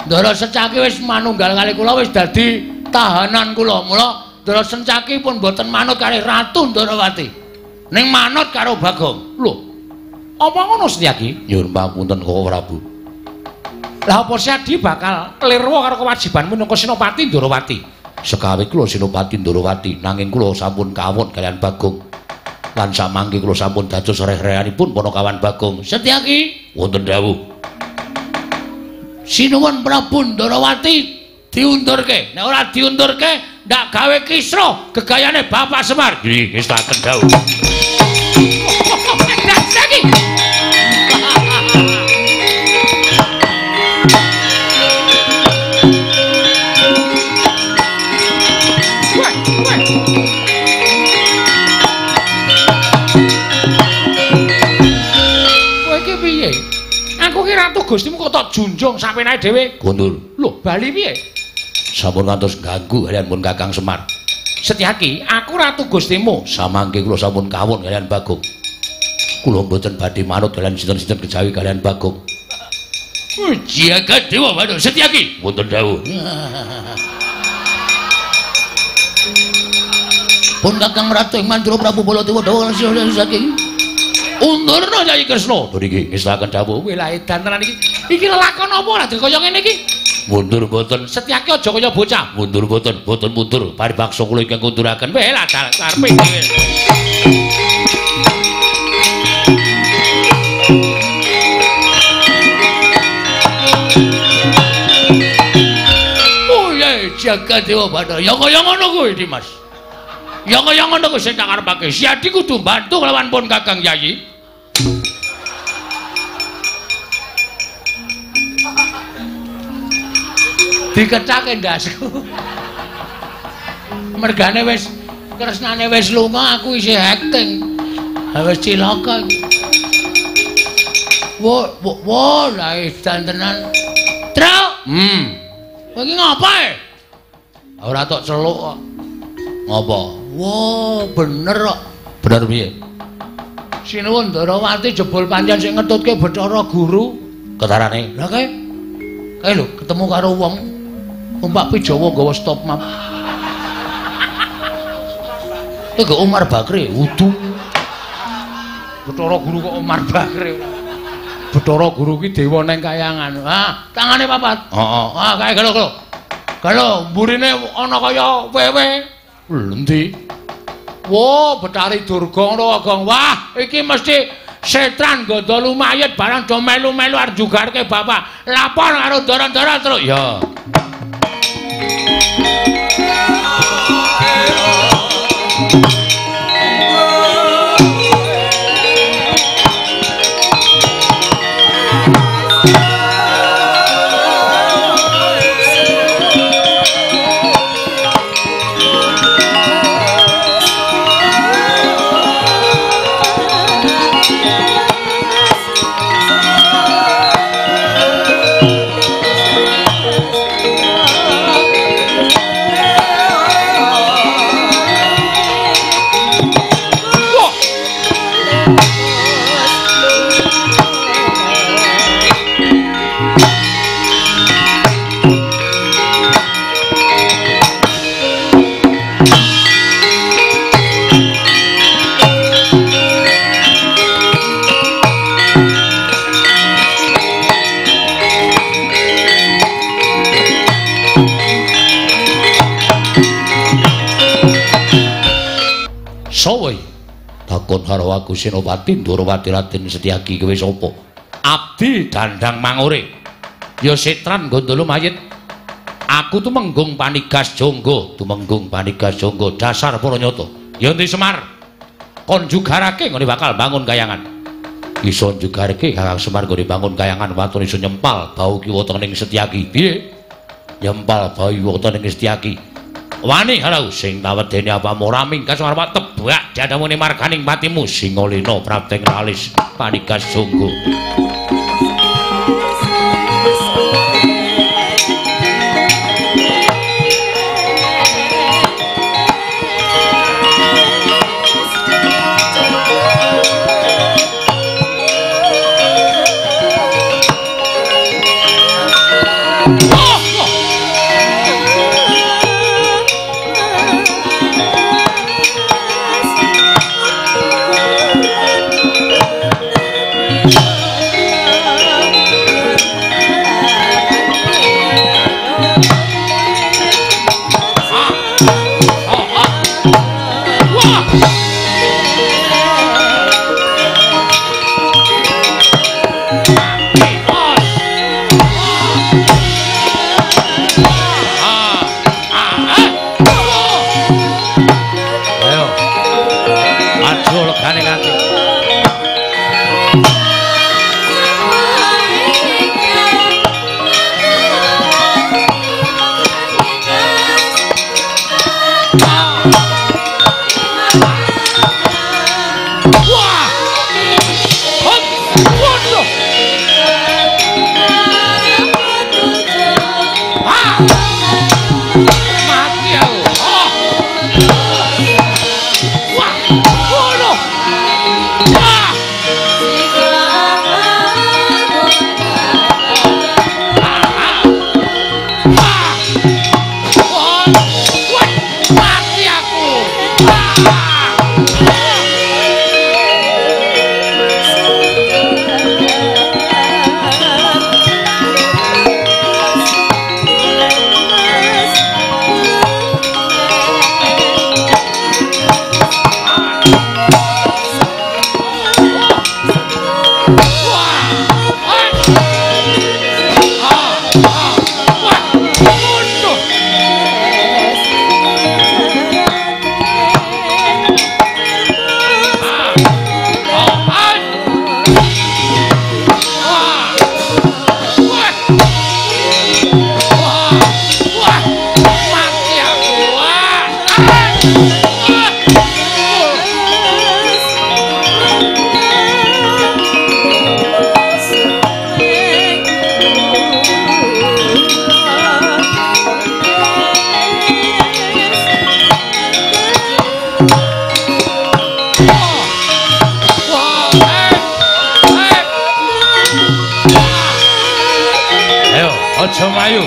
Ndara Sencaki wis manunggal kali kula wis dadi tahanan kula. Mula Ndara Sencaki pun mboten manut kali Ratu Ndarawati. Ning manut karo Bagong. Lho. Apa ngono Setyaki? Nyuwun pangapunten Koko Prabu. Lah apa Siadi bakal lirwa karo kewajibanmu minangka Senopati Ndarawati? Sekawe kula Senopati Ndarawati, nanging kula sampun kawon kaliyan Bagong. Lan samangke kula sampun dados reh-rehanipun Panakawan Bagong. Setyaki, wonten dawuh. Sinuwun Prabu Ndarawati diundurke. Nek ora diundurke, ndak gawe kisruh gegayane Bapak Semar. Nggih, ngestaken dawuh. Setyaki. Gustimu kok tak junjung sampenae dhewe. Kondur. Lho, bali piye? Sampun ngantos ganggu kaliyan pun Kakang Semar. Setyaki, aku ratu Gustimu. Samangke kula sampun kawon kaliyan Bagong. Kula mboten badhe manut kaliyan sinten-sinten kejawi kaliyan Bagong. Jagat Dewa Bathara Setyaki. Wonten dawuh. Pun Kakang Ratu ing Mandura Prabu Baladewa dawuh saking Undurna Kyai Kresna. Lho niki ngestaken dawuh. Kowe lah edan tenan iki. Iki lelakon apa ora kaya ngene iki? Mundur mboten. Setyaki aja kaya bocah. Mundur mboten, mboten mundur. Paribaksa kula ingkang kunduraken. Weh lah karepe dhewe. Oh ya jagat Dewa Bathara. Ya kaya ngono kuwi Dimas. Ya kaya ngono kuwi sing tak karepake. Siadi kudu mbantu kelawan pun Kakang Yayi. Dikecake ndasku. Mergane wis kresnane wis lunga, aku isih acting. Ha wis cilaka iki. Wo wo lah edan tenan. Truk. Kowe iki ngapa e? Ora tok celuk kok. Ngapa? Wo, bener kok. Bener piye? Sinuwun Ndarawati jebul pancen sing ngetutke Bathara Guru. Ketarane. Lah kae. Kae lho ketemu karo wong numpak Pijawa nggawa stop map. Iku Umar Bakri, wudu. Bathara Guru kok Umar Bakri. Bathara Guru ki dewa neng kayangan. Ah, tangane papat. Heeh. Ah, kae gelo gelo. Gelo mburine ana kaya wewe. Endi? Wo, Bathari Durga ngono Gong. Wah, iki mesti setran gandha lumayet barang do melu-melu arep jugarke bapak. Lapor karo ndara-ndara terus. Ya. Sapa iki? Takon karo aku Senopati Ndorowati Raden Setyaki kowe sapa? Abdi Dandang Mangure. Ya setran gondolo mayit. Aku tumenggung panigas jonggo, tumenggung panigas jonggo dasar para nyata. Ya endi Semar? Kon jugarake nggone bakal bangun kayangan. Iso jugarake Kakang Semar nggone bangun kayangan waton iso nyempal bau kiwa tengening Setyaki. Piye? Nyempal bau kiwa tengening Setyaki. Wani halau sing tawedene apamu ora mingkas arep tebak dadamune marganing patimu Singalena prapteng alis panigas jonggo. Aja mlayu.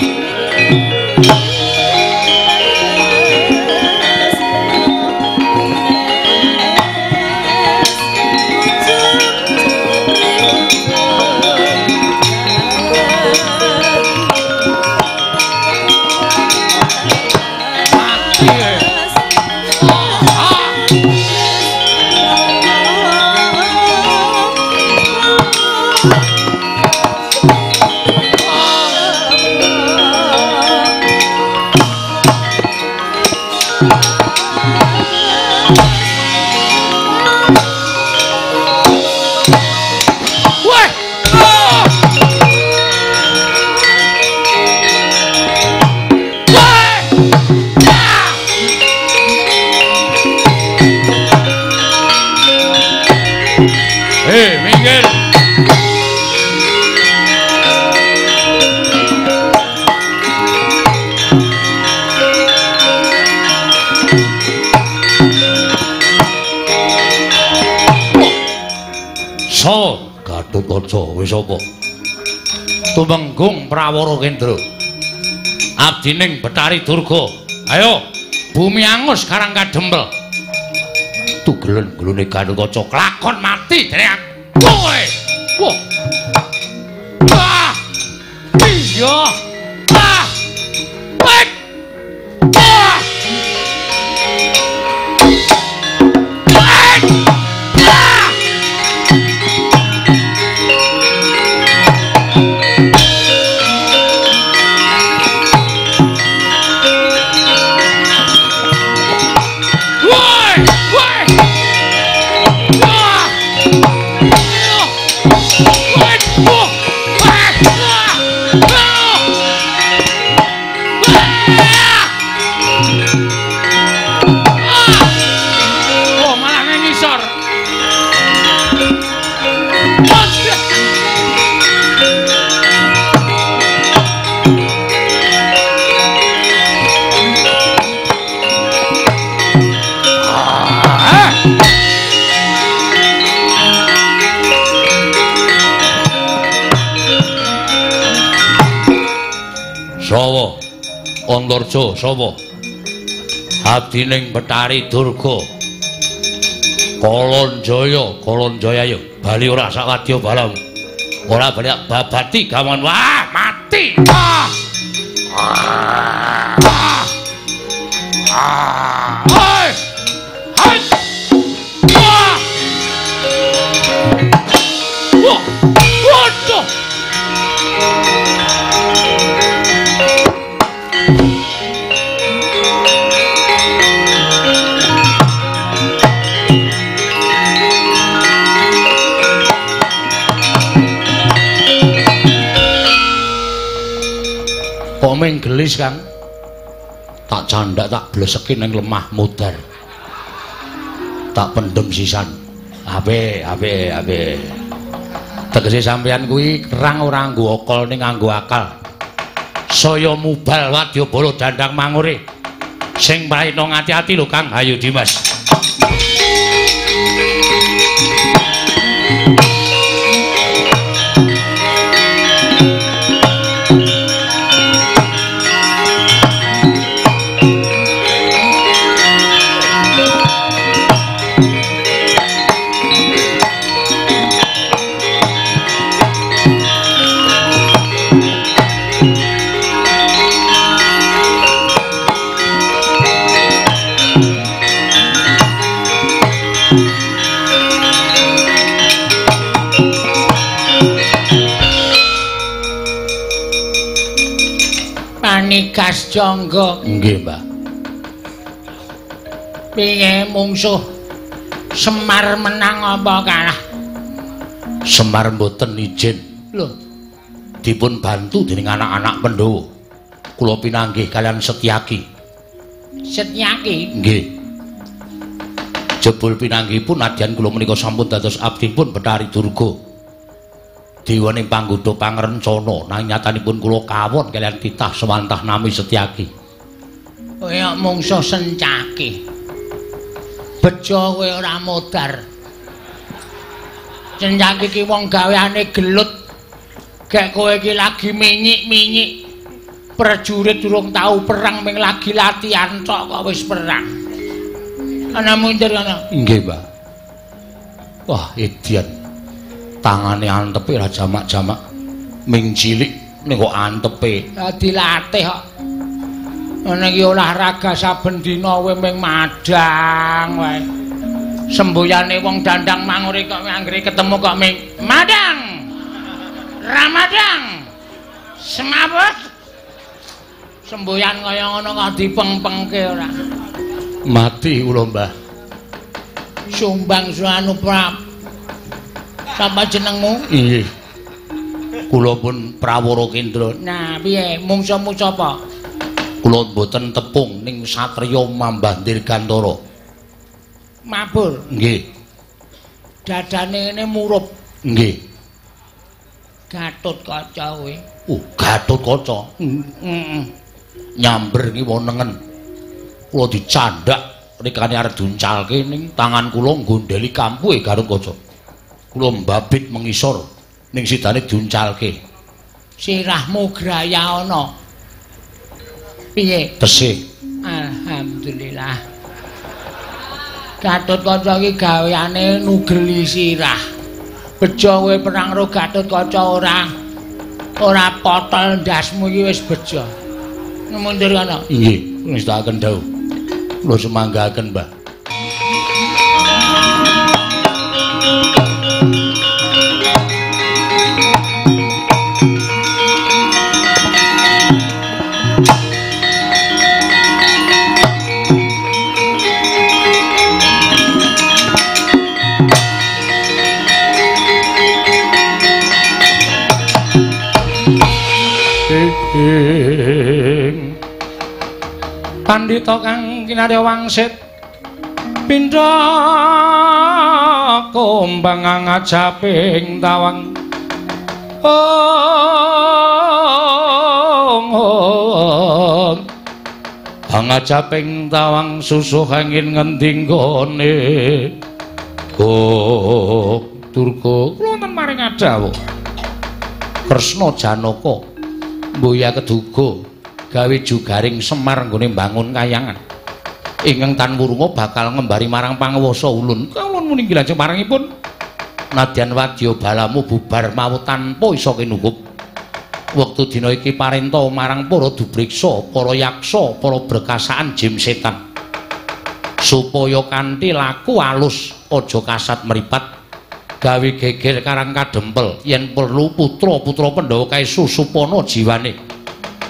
Gatotkaca wis apa? Tumenggung Prawara Kendra. Abdining Betari Durga. Ayo, bumi angus karang kadempel. Tugelen gulune Gatotkaca klakon mati dene aku. Kowe. Wah. Ah. Iya. Ah. Wek. Ah. Woi, woi. Wah. Woi, wah. Oh, malah nang ngisor. Sawa Antarja sapa? Abdining Bathari Durga. Kalanjaya, Kalanjaya ya bali ora sawadya balam. Ora bali babati gaman. Wah, mati. Ah. Ah. Ah. Hai. Hai. Wah. Wah. Waduh. Kok meng gelis, Kang? Tak candak tak bleseki ning lemah mudar. Tak pendem sisan. Ape, ape, ape. Tegese sampeyan kuwi kerang ora nganggo akal ning nganggo akal. Saya mubal wadyabala dandang mangure. Sing prayitna ngati-ati lho, Kang. Hayu Dimas. Panikas Jangga. Nggih, Mbah. Piye mungsuh Semar menang apa kalah? Semar mboten izin. Lho, dipun bantu dening anak-anak Pandhawa. Kula pinanggih kalian Setyaki. Setyaki? Nggih. Jebul pinanggihipun nadyan kula menika sampun dados abdipun Bathari Durga. Dewaning panggodha pangrencana nanging nyatanipun kula kawon kaliyan titah sewantah nami Setyaki. Kaya mungsuh Sencaki. Bejo kowe ora modar. Sencaki ki wong gaweane gelut. Gek kowe iki lagi minyik-minyik. Prajurit durung tau perang ming lagi latihan tok kok wis perang. Ana mundur ana. Nggih, Mbah. Wah, edian. Tangane antepe ra jamak-jamak ming cilik ning kok antepe. Dilatih kok. Ngene iki olahraga saben dina kowe ming madang wae. Semboyane wong dandang mangure kok anggere ketemu kok ming madang. Ramadang. Semaput. Semboyan kaya ngono kok dipengpengke ora. Mati kula, Mbah. Sumbang suanu prap. Sapa jenengmu? Nggih. Kula pun Prawara Kendra. Nah, piye mungsuhmu sapa? Kula mboten tepung ning satriya Mambah Dirgantara. Mabur. Nggih. Dadane ngene murup. Nggih. Gatotkaca kowe. Gatotkaca. Heeh. Nyamber ki wonengen. Kula dicandak rikane arep diuncalke ning tangan kula nggondheli kampuhe Gatotkaca. Kula mbabit mengisor ning sidane diuncalke. Sirahmu graya ana. Piye? Tesih. Alhamdulillah. Gatotkaca iki gaweane nugeli sirah. Bejo kowe perang karo Gatotkaca ora ora potol ndasmu iki wis bejo. Mundur ana. Nggih, ngestakaken dawuh. Kula sumanggaken, Mbah. Pandhita kang kinarya wangsit pindha kumbang ngajaping tawang. Ong angajaping tawang susuh angin ngendi nggone. Gok Durga kula wonten maring adhawuh. Kresna Janaka mboya keduga gawe jugaring Semar nggone mbangun kayangan. Ingkang tan wurunga bakal ngembari marang panguwasa ulun. Kawula muni lajeng marangipun nadyan wadya balamu bubar mawut tanpa isa kinukup. Wektu dina iki parenta marang para dubriksa, para yaksa, para brekasaan jim setan. Supaya kanthi laku alus aja kasat mripat, gawe geger Karang Kadempel yen perlu putra-putra Pandhawa kae susupana jiwane.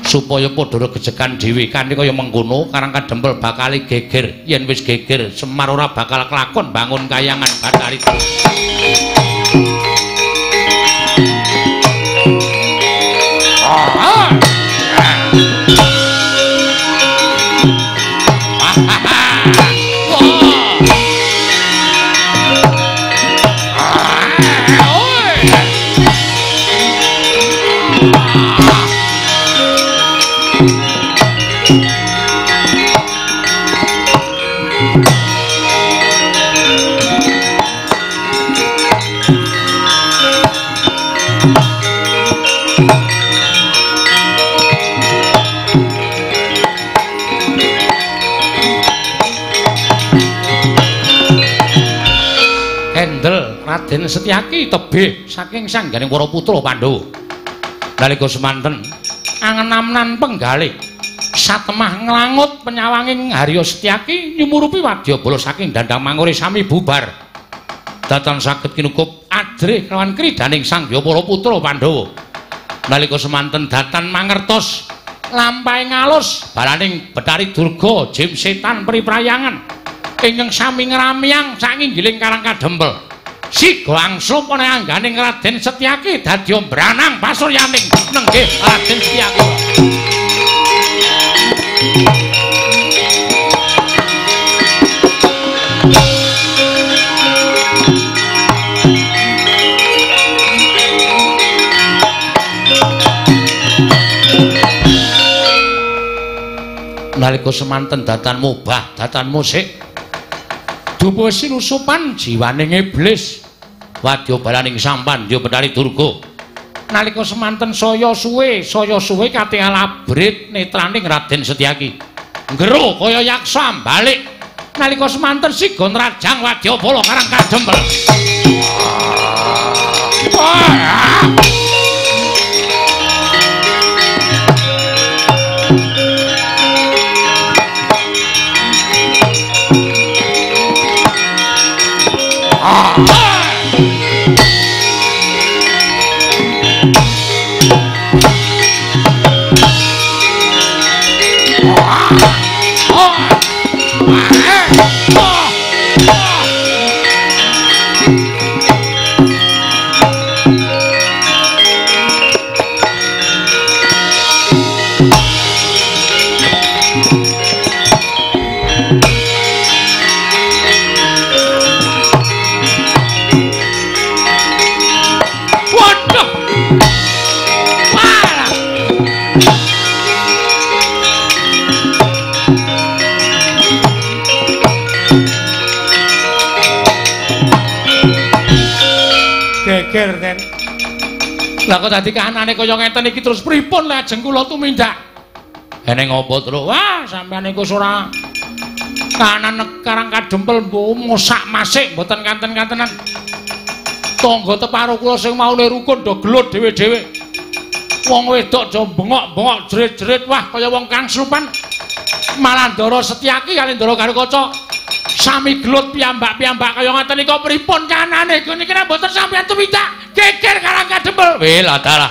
Supaya padha regejekan dhewe kanthi kaya mengkono Karang Kadempel bakal geger. Yen wis geger Semar ora bakal kelakon bangun kayangan Bathari. Raden Setyaki tebih saking sangganing para putra Pandhawa. Nalika semanten angenamnan penggalih satemah nglangut penyawanging Harya Setyaki nyumurupi wadyabala saking dandang mangure sami bubar. Datan saged kinukup ajrih kelawan kridaning sangya para putra Pandhawa. Nalika semanten datan mangertos lampahe ngalus balaning Bathari Durga jim setan priprayangan ingkang sami ngramyang saking Karang Kadempel. Siga angslup ana angganing Raden Setyaki dadi mbranang pasuryaning nenggih Raden Setyaki. Nalika semanten datan mubah, datan musik dupa sinusupan jiwaning iblis wadya balaning sampan ya Bathari Durga. Nalika semanten saya suwe katingal abrit netraning Raden Setyaki nggero kaya yaksa balik. Nalika semanten siga nrajang wadyabala Karang Kadempel. Geger ten. Lah kok dadi kahanane kaya ngeten iki terus pripun lajeng kula tumindak? Eneng apa, Truk? Wah, sampeyan niku ora kahanan Karang Kadempel mosak masik mboten kanten-kantenan. Tangga teparo kula sing maune rukun do gelut dhewe-dhewe. Wong wedok do bengok-bengok jerit-jerit wah kaya wong kang slupan. Malah Ndara Setyaki kali Ndara Garukaca sami gelut piyambak-piyambak kaya ngaten nika pripun kanane niki nek mboten sampeyan tumindak geger Karang Kadempel. Weh lah dalah.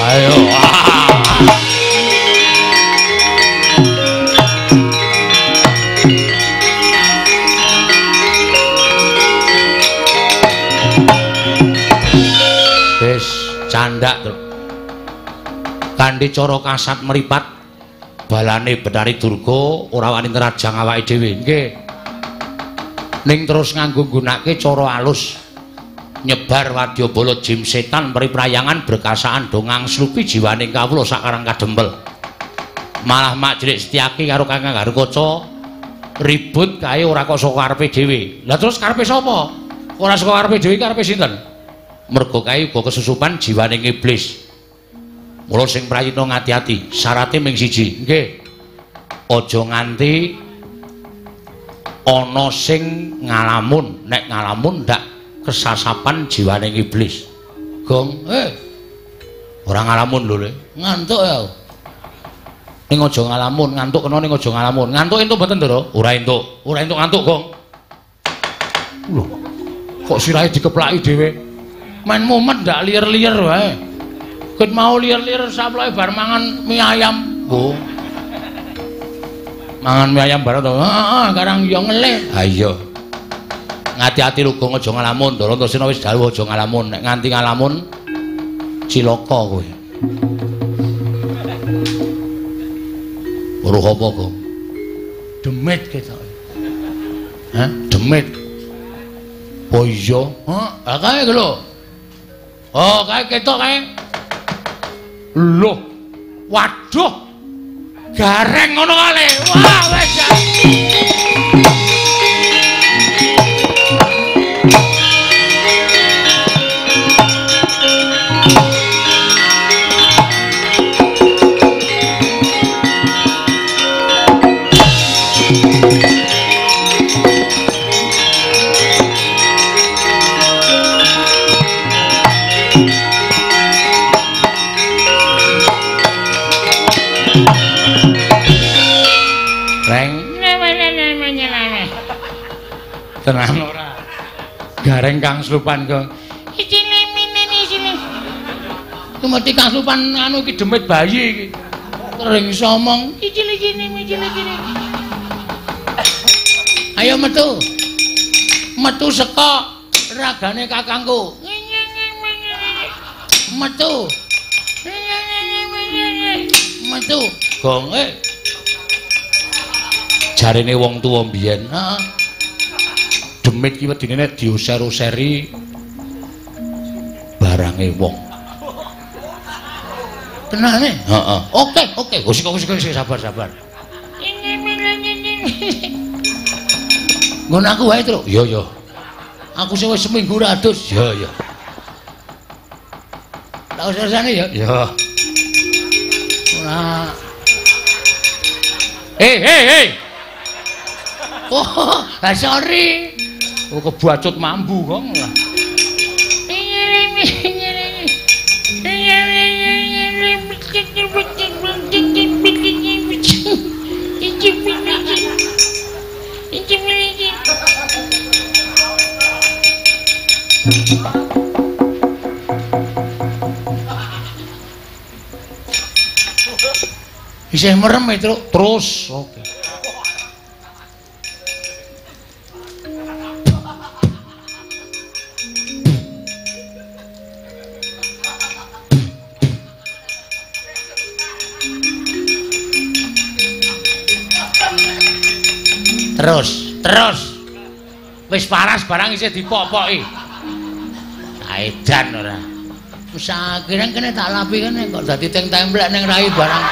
Ayo. Tumandak, Truk. Kanthi cara kasat mripat balane Betari Durga ora wani nrajang awake dhewe. Nggih. Ning terus nganggo nggunakake cara alus nyebar wadyabala jim setan priprayangan berkasaan do ngangslupi jiwaning kawula sakarang kadempel. Malah Mak Cilik Setyaki karo Kakang Garukaca ribut kae ora kok saka karepe dhewe. Lah terus karepe sapa? Ora saka karepe dhewe, karepe sinten? Mergo kae uga kesusupan jiwaning iblis. Mula sing prayitna ngati-ati, syarate ming siji. Nggih. Aja nganti ana sing ngalamun, nek ngalamun ndak kesasapan jiwaning iblis. Gong, ora ngalamun lho, Le. Ngantuk ya. Ning aja ngalamun, ngantuk kena ning aja ngalamun. Ngantuk entuk mboten, Ndara? Ora entuk. Ora entuk ngantuk, Gong. Lho, kok sirahe dikeplaki dhewe? Main mumet ndak liyer-liyer wae. Ket mau liyer-liyer saploke bar mangan mie ayam. Oh. Mangan mie ayam bareng to. Heeh, karang yo ngelih. Ha iya. Ngati-ati lho, Gong, aja ngalamun. Ndara Antasena wis dawuh aja ngalamun. Nek nganti ngalamun cilaka kowe. Weruh apa, Gong? Demit ketoke. Hah? Demit. Oh iya. Hah, kae lho. Oh, kae ketok kae. Loh. Waduh. Gareng ngono kale. Wah, wis. Tenang ora. Gareng kang slupan, Gong. Isine minene isine. Tumeti kang slupan anu iki demit bayi iki. Sering iso omong icile cine micile cine. Ayo metu. Metu saka ragane kakangku. Metu. Metu. Gong, Jarene wong tuwa mbiyen. Heeh. Demit ki wedine nek diuser-useri barange wong. Tenane? Heeh. Oke, oke. Wis wis sabar-sabar. Nggon aku wae, Truk. Iya, iya. Aku sing wis seminggu ra adus. Iya, iya. Tak usah-usahane ya. Iya. Ora. Hei. Oh, sorry. Oh, kebacut mambu kok. Isih merem itu terus. Oke. Terus. Wis paras barang isih dipopoki. Saedan ora. Wis akhire kene tak lapi kene kok dadi teng templek ning rai barang.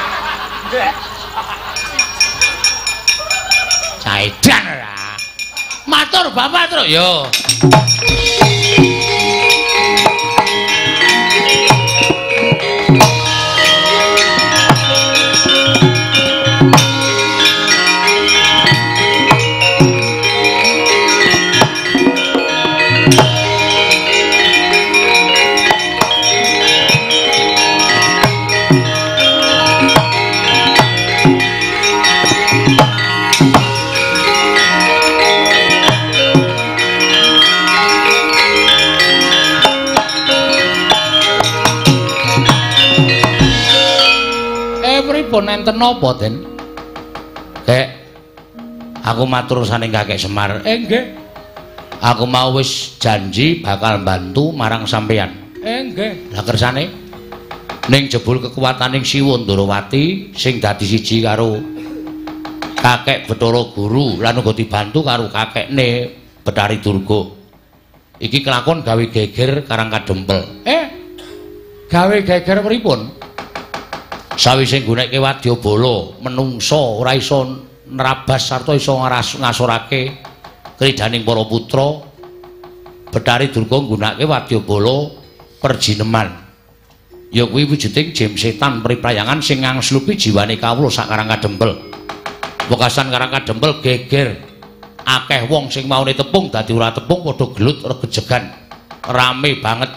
Saedan ora. Matur Bapak, Truk. Yo. Pripun enten napa, Den? Kek, aku matur saning Kakek Semar. Nggih. Aku mau wis janji bakal bantu marang sampeyan. Nggih. Lah kersane Ning jebul kekuwataning Siwa Ndarawati sing dadi siji karo kakek Bathara Guru lan uga dibantu karo kakekne Bathari Durga. Iki kelakon gawe geger Karang Kadempel. Gawe geger pripun? Sawise nggunekke wadyabala, menungsa ora iso nerabas sarta iso ngasorake kridaning para putra. Bathari Durga nggunakake wadyabala perjineman. Ya kuwi wujuding jim setan priprayangan sing ngangslupi jiwane kawula sak Karang Kadempel. Wekasan Karang Kadempel geger. Akeh wong sing maune tepung dadi ora tepung padha gelut regejegan. Rame banget.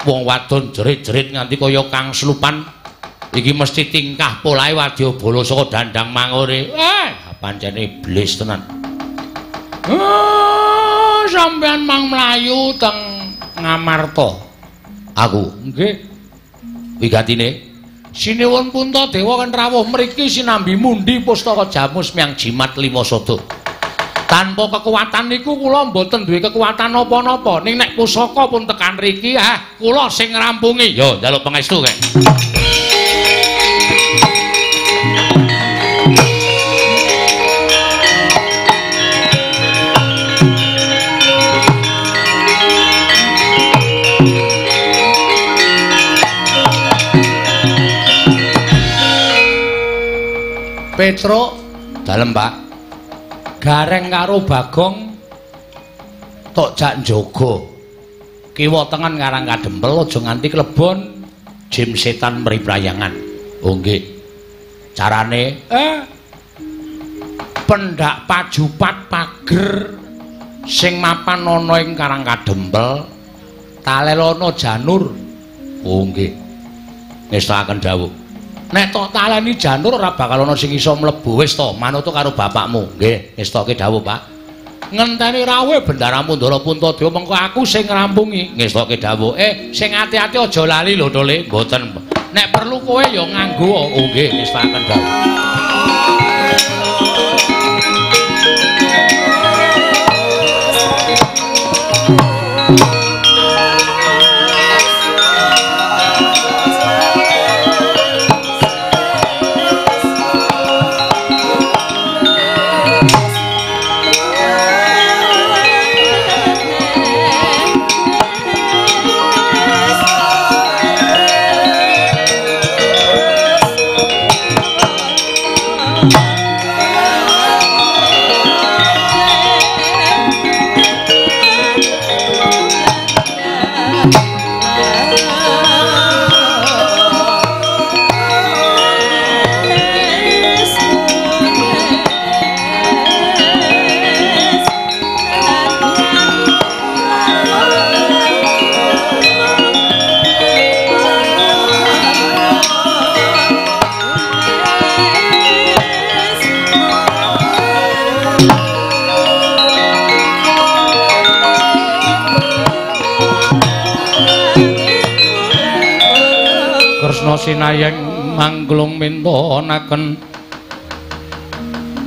Wong wadon jerit-jerit nganti kaya kangslupan. Iki mesti tingkah polahe wadyabala saka dandang mangure. Pancene iblis tenan. Sampeyan mang mlayu teng Ngamarta. Aku nggih. Wigatine Sinuwun Puntadewa kan rawuh mriki sinambi mundi pustaka jamus miang jimat lima sada. Tanpa kekuatan niku kula mboten duwe kekuatan napa-napa. Ning nek pusaka pun tekan riki, kula sing ngrampungi. Yo njaluk pangestu kek. Petruk dalem, Pak. Gareng karo Bagong tok jak njaga. Kiwa tengen Karang Kadempel aja nganti klebon jim setan mriprayangan. Oh nggih. Carane pendak pajupat pager sing mapan ana ing Karang Kadempel talelono janur. Oh nggih. Ngestakaken dawuh. Nek tok taleni janur ora bakal ana sing iso mlebu. Wis to, manut karo bapakmu. Nggih, ngestoke dawuh, Pak. Ngenteni rawuhe Bendaramu Ndara Puntadewa mengko aku sing ngrampungi. Ngestoke dawuh. Sing ati-ati aja lali lho, Tole. Mboten. Nek perlu kowe ya nganggo. Oh nggih, ngestakaken dawuh. Sinayeng mangglung mintonaken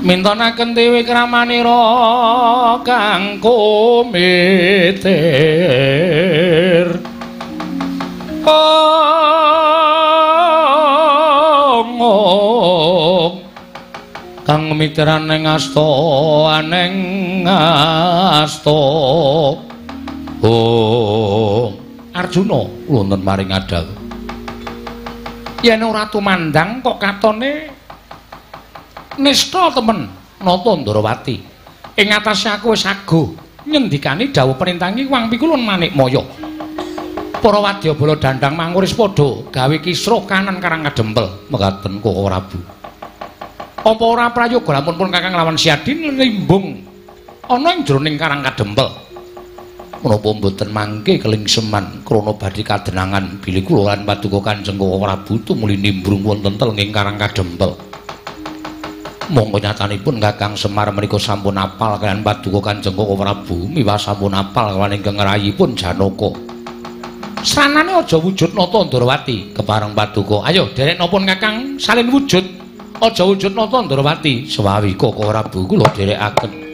mintonaken dewi kramanira kang kumitir. Ong kang miteran ing asta aneng asta. Oh Arjuna wonten maring adhawuh. Yen ora tumandang kok katone nista temen Nata Ndarawati. Ing atase aku wis aguh ngendikani dawuh perintangi wang pikulun Manikmaya. Para wadyabala dandang manguris padha gawe kisruh kanan Karang Kadempel. Mekaten Koko Prabu. Apa ora prayoga lamun pun Kakang lawan Siadi nglimbung ana ing jroning Karang Kadempel. Menapa mboten mangke kelingseman krana badhe kadenangan bilih kula lan paduka Kanjeng Koko Prabu tumuli nimbrung wonten telenging Karang Kadempel. Monggo nyatanipun Kakang Semar menika sampun apal kaliyan paduka Kanjeng Koko Prabu miwah sampun apal kaliyan ingkang rayipun Janaka. Sranane aja wujud Nata Ndarawati kepareng paduka. Ayo derek napa Kakang salin wujud. Aja wujud Nata Ndarawati. Sewawi Koko Prabu kula derekaken.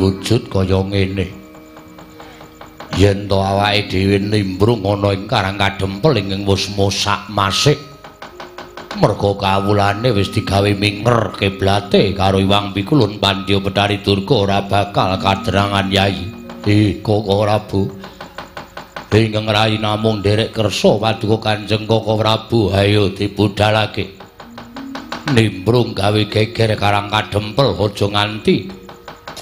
Wujud kaya ngene. Yen to awake dhewe nimbrung ana ing Karang Kadempel ingkang wis mosak masik. Merga kawulane wis digawe minger kiblate karo Iwang Pikulun Pandya Bethari Durga ora bakal kadrangan Yai. Koko Prabu. Ingkang rayi namung nderek kersa paduka Kanjeng Koko Prabu, ayo dibudalake. Nimbrung gawe geger Karang Kadempel aja nganti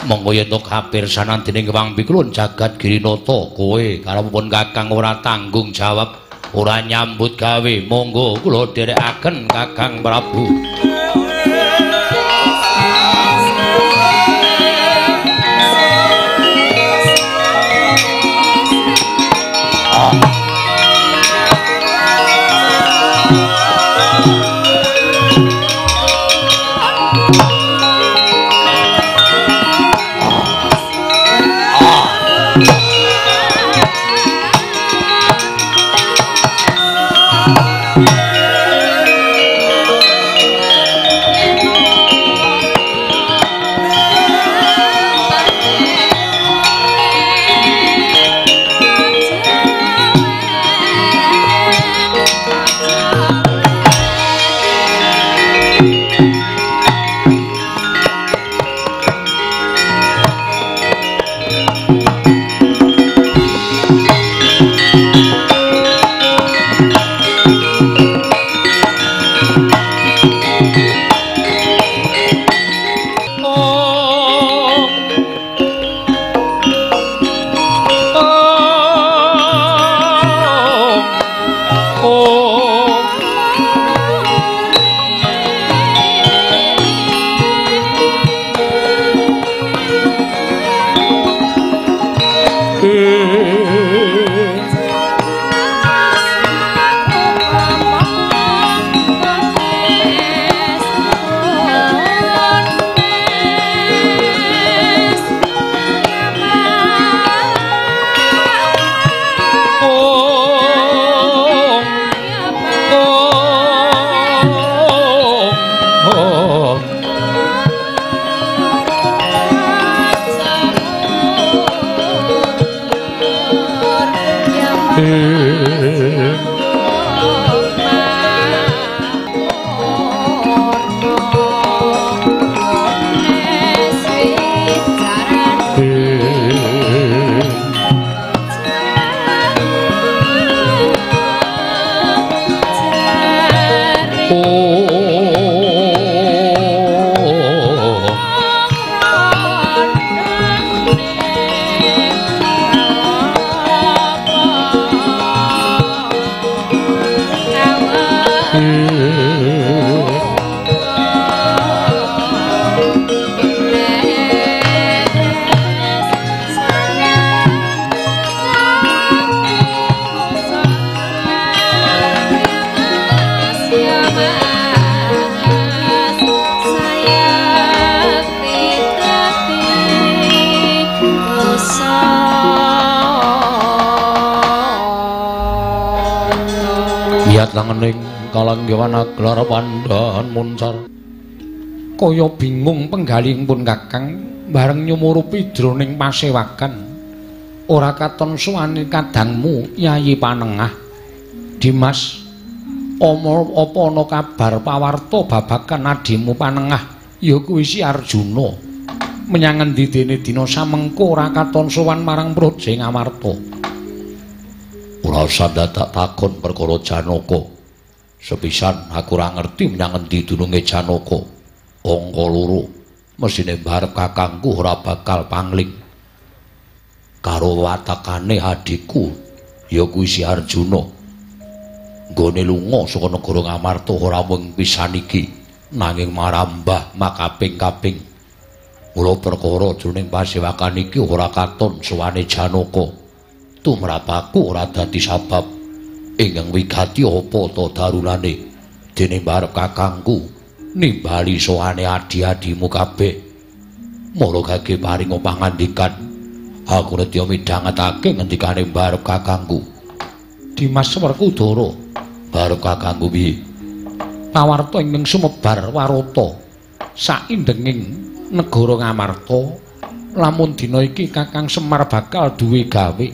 monggo yen to kapirsanan dening Iwang Pikulun jagat Girinata kowe karepipun Kakang ora tanggung jawab ora nyambut gawe monggo kula dherekaken Kakang Prabu. Langening kalanggewan aglar pandhan muncar kaya bingung penggalihipun Kakang bareng nyumurupi jroning pasewakan ora katon suwane kadangmu Yayi Panengah. Dimas, apa ana kabar pawarta babagan adimu Panengah ya kuwi si Arjuna menyang endi dene dina samengko ora katon sowan marang Praja Ngamarta. Ora usah dadak takon perkara Janaka. Sepisan aku ora ngerti menyang endi dununge Janaka. Angka loro mesine mbarep kakangku ora bakal pangling karo watakane adhiku ya kuwi si Arjuna. Nggone lunga saka negara Ngamarta ora mung pisan iki, nanging marambah makaping-kaping. Mula perkara jroning pasewakan iki ora katon sowane Janaka. Tumrap aku ora dadi sabab ingkang wigati apa ta darunane dene mbarep kakangku nimbali sowane adi-adimu kabeh. Mula gage paring pangandikan aku nedya midhangetake ngendikane mbarep kakangku. Dimas Werkudara, barep kakangku piye? Pawarta ingkang sumebar warata saindenging negara Ngamarta, lamun dina iki Kakang Semar bakal duwe gawe.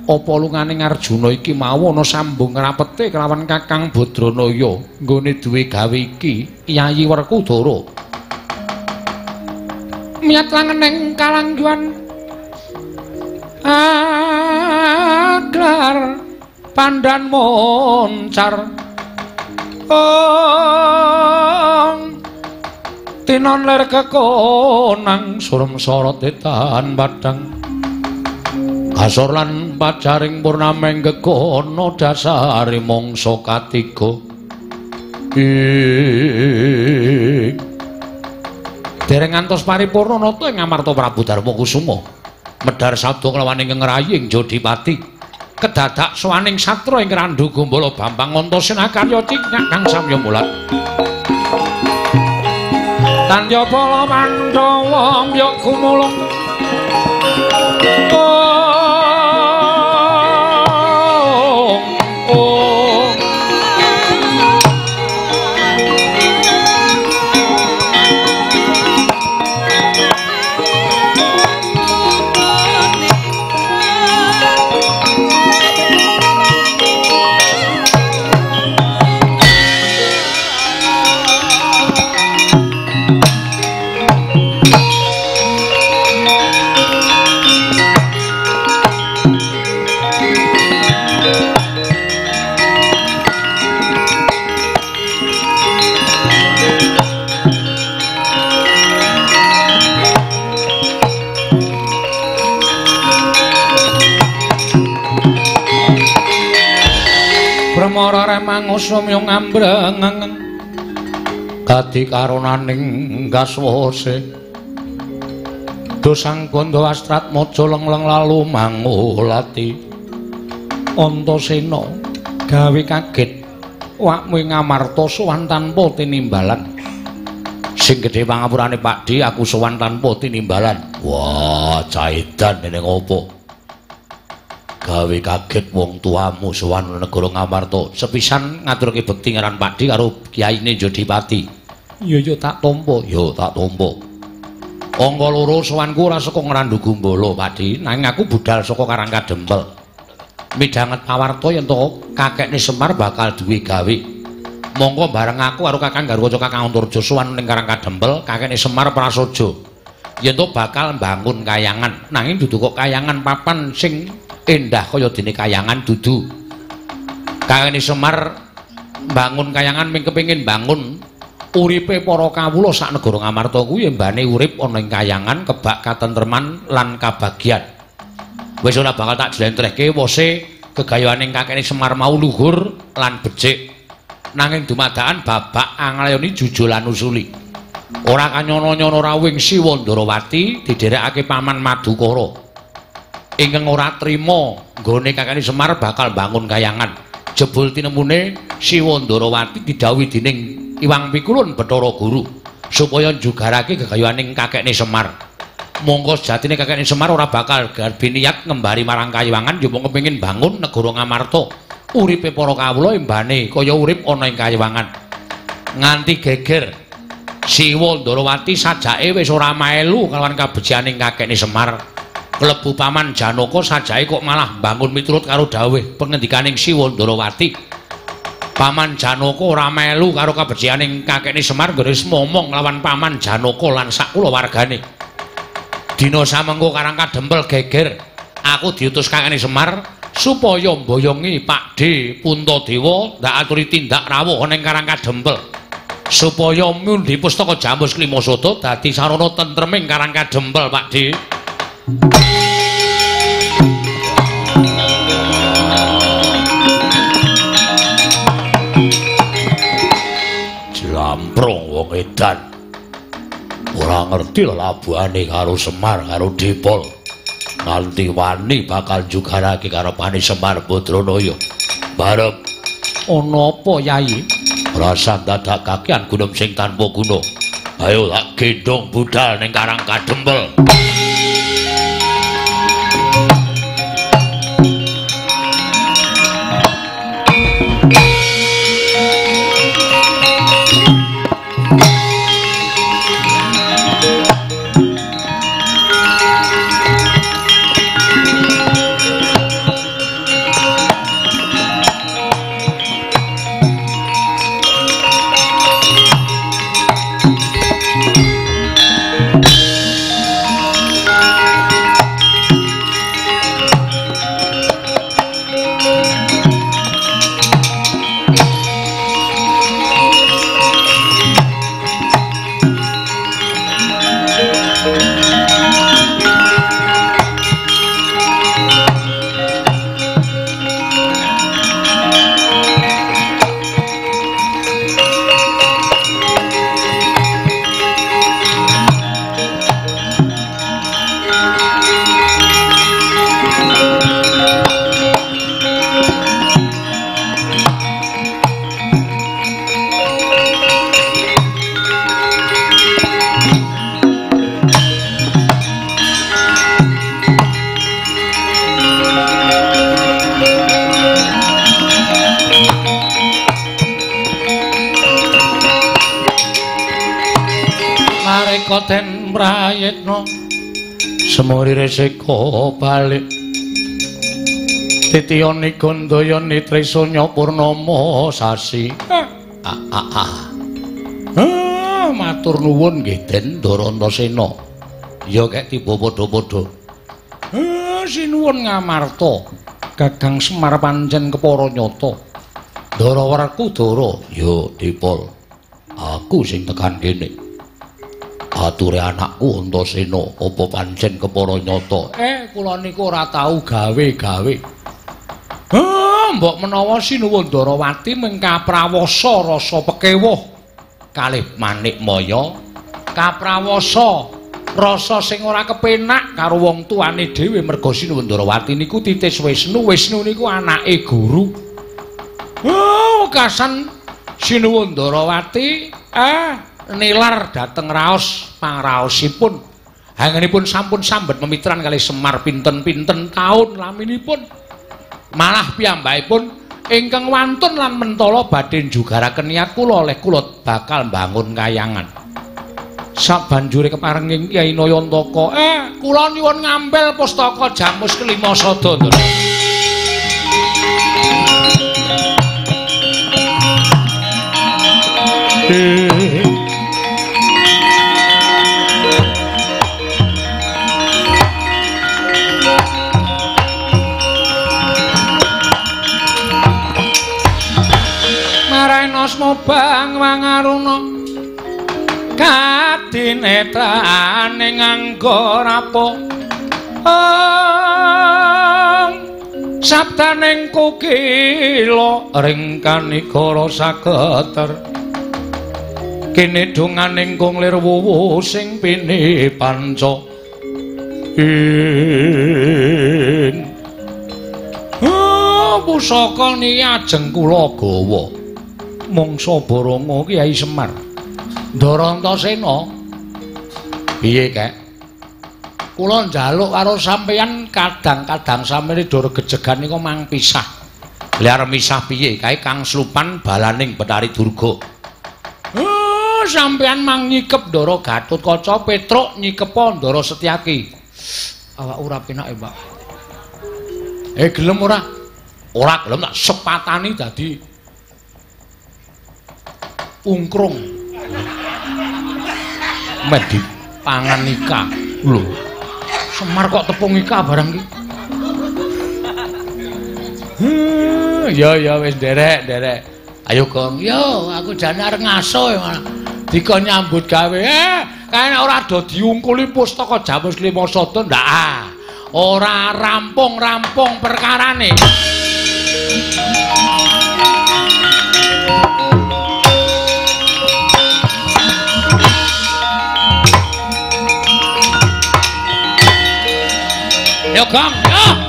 Apa lunganing Arjuna iki mau ana sambung rapete kelawan Kakang Badranaya nggone duwe gawe iki Yayi Werkudara. Miyat langening kalangguhan aglar pandan moncar ong tinon ler kekonang surem sorot etan padang kasor lan pajaring purnameng gegono dasare mangsa katiga. Ing dereng ngantos paripurna nata ing Ngamarta Prabu Darma Kusuma medhar sabda kelawan ingkang ngrayi ing Jodipati kedadak sowaning satra ing Randhu Gombala Bambang Antasena karya ciknyak kang samya mulat. Tandya bala Pandhawa mbya gumulung ong Brahmara remangusum yung ngambreng gadi karonaning gaswase dosang gondo astrat mojo lengleng lalu mangulati Antasena gawe kaget wakmu ing Ngamarta sowan tanpa tinimbalan. Sing gedhe pangapurane Pakdhe, aku sowan tanpa tinimbalan. Wah, caidan dene ngopo? Gawe kaget wong tuamu sowan negara Ngamarta. Sepisan ngaturke bekti ngaran Pakdhe karo kiyaine Jodipati. Iya ya tak tampa, ya tak tampa. Angka loro sowanku ora saka Ngrandu Gumbala, Pakdhe, nanging aku budal saka Karang Kadempel. Midhanget pawarta yen to kakekne Semar bakal duwe gawe. Monggo bareng aku karo Kakang Garwaca Kakang Antarja sowan ning Karang Kadempel, kakekne Semar prasaja. Yen to bakal mbangun kayangan, nanging dudu kok kayangan papan sing endah kaya dene kayangan dudu. Kakekne Semar mbangun kayangan ming kepengin bangun uripe para kawula sak negara Ngamarta kuwi mbane urip ana ing kayangan kebak katentreman lan kabagyan. Wis ora bakal tak jlentrehke wose gegayuhaning kakekne Semar mau luhur lan becik. Nanging dumadakan babak anglayoni jujul lan usuli. Ora kanyono-nyono rawuhing Siwa Ndarawati didherekake Paman Madukara. Ingkang ora trima nggone kakekne Semar bakal bangun kayangan. Jebul tinemune Siwa Ndarawati didhawuhi dening Iwang Pikulun Bathara Guru supaya njugarake gegayuhaning kakekne Semar. Mongko sejatine kakekne Semar ora bakal garbi niat ngembari marang kayiwangan yo mung kepengin bangun negara Ngamarta. Uripe para kawula embane kaya urip ana ing kayiwangan. Nganti geger Siwa Ndarawati sajake wis ora melu kalawan kabecikaning kakekne Semar. Klebu Paman Janaka sajake kok malah bangun miturut karo dawuh pengendikaning Siwa Ndarawati. Paman Janaka ora melu karo kabecikaning kakekne Semar nggone momong lawan Paman Janaka lan sak kulawargane. Dina samengko Karang Kadempel geger, aku diutus kakekne Semar supaya mboyongi Pakdhe Puntadewa ndak aturi tindak rawuh ning Karang Kadempel. Supaya mundi pustaka Jamus Klimasada dadi sarana tentreming Karang Kadempel, Pakdhe. wong edan. Ora ngerti lelabuhane karo Semar karo Dipol. Nganti wani bakal jugarake karepane Semar Badranaya. Barep ana apa Yai? Rasa dadak kakean gunung sing tanpa guna. Ayo tak gendhong budal ning Karang Kadempel. Den prayitna semuri resika balik titiyani gandayani trisanya purnama sasi. Matur nuwun nggih Den Ndarantasena. Ya kek tiba padha-padha. Sinuwun ngamarta Gagang Semar pancen kepara nyata. Ndara Werkudara ya Dipol. Aku sing tekan kene. Ature anakku Antasena apa pancen kepara nyata? Kula niku ora tau gawe-gawe. Mbok menawa Sinuwun Ndarawati mengkaprawasa rasa pekewuh kalih Manik Maya, kaprawasa rasa sing ora kepenak karo wong tuane dhewe merga Sinuwun Ndarawati niku titis Wisnu, Wisnu niku anake guru. Kasan Sinuwun Ndarawati nilar dhateng raos pangraosipun. Hangenipun sampun sambet memitran kalih Semar pinten-pinten taun laminipun. Malah piyambakipun ingkang wantun lan mentala badhe njugaraken niat kula oleh kula bakal mbangun kayangan. Sabanjure keparenging Kyai Nayantaka, kula nyuwun ngampil pustaka Jamus Kelima Sada. Asma bang wangaruna kadinetrane nganggo rapo sabdaning kukila ring kanikara saketer kene donganing kung lir wuwu sing pini panca in. Pusaka niki ajeng kula gawa mangsa Baranga Kyai Semar. Ndarantasena piye kek? Kula njaluk karo sampeyan kadang-kadang sampeyan dor gejegan niku mang pisah. Lha arep misah piye? Kae Kang Slupan balaning Bathari Durga. Sampeyan mang nyikep Ndara Gatotkaca, Petruk nyikepa Ndara Setyaki. Awak ora penak ya, Pak. Gelem ora? Ora gelem tak sepatani dadi ungkrung. Meh dipangan ika. Lho. Semar kok tepung ika barang iki. Ya wis nderek. Ayo Gong, yo aku jane arep ngaso ya malah. Dikon nyambut gawe. Kae nek ora do diungkuli pustaka Jamus Lima Sada ndak ah. Ora rampung-rampung perkarane. Gong. Yo.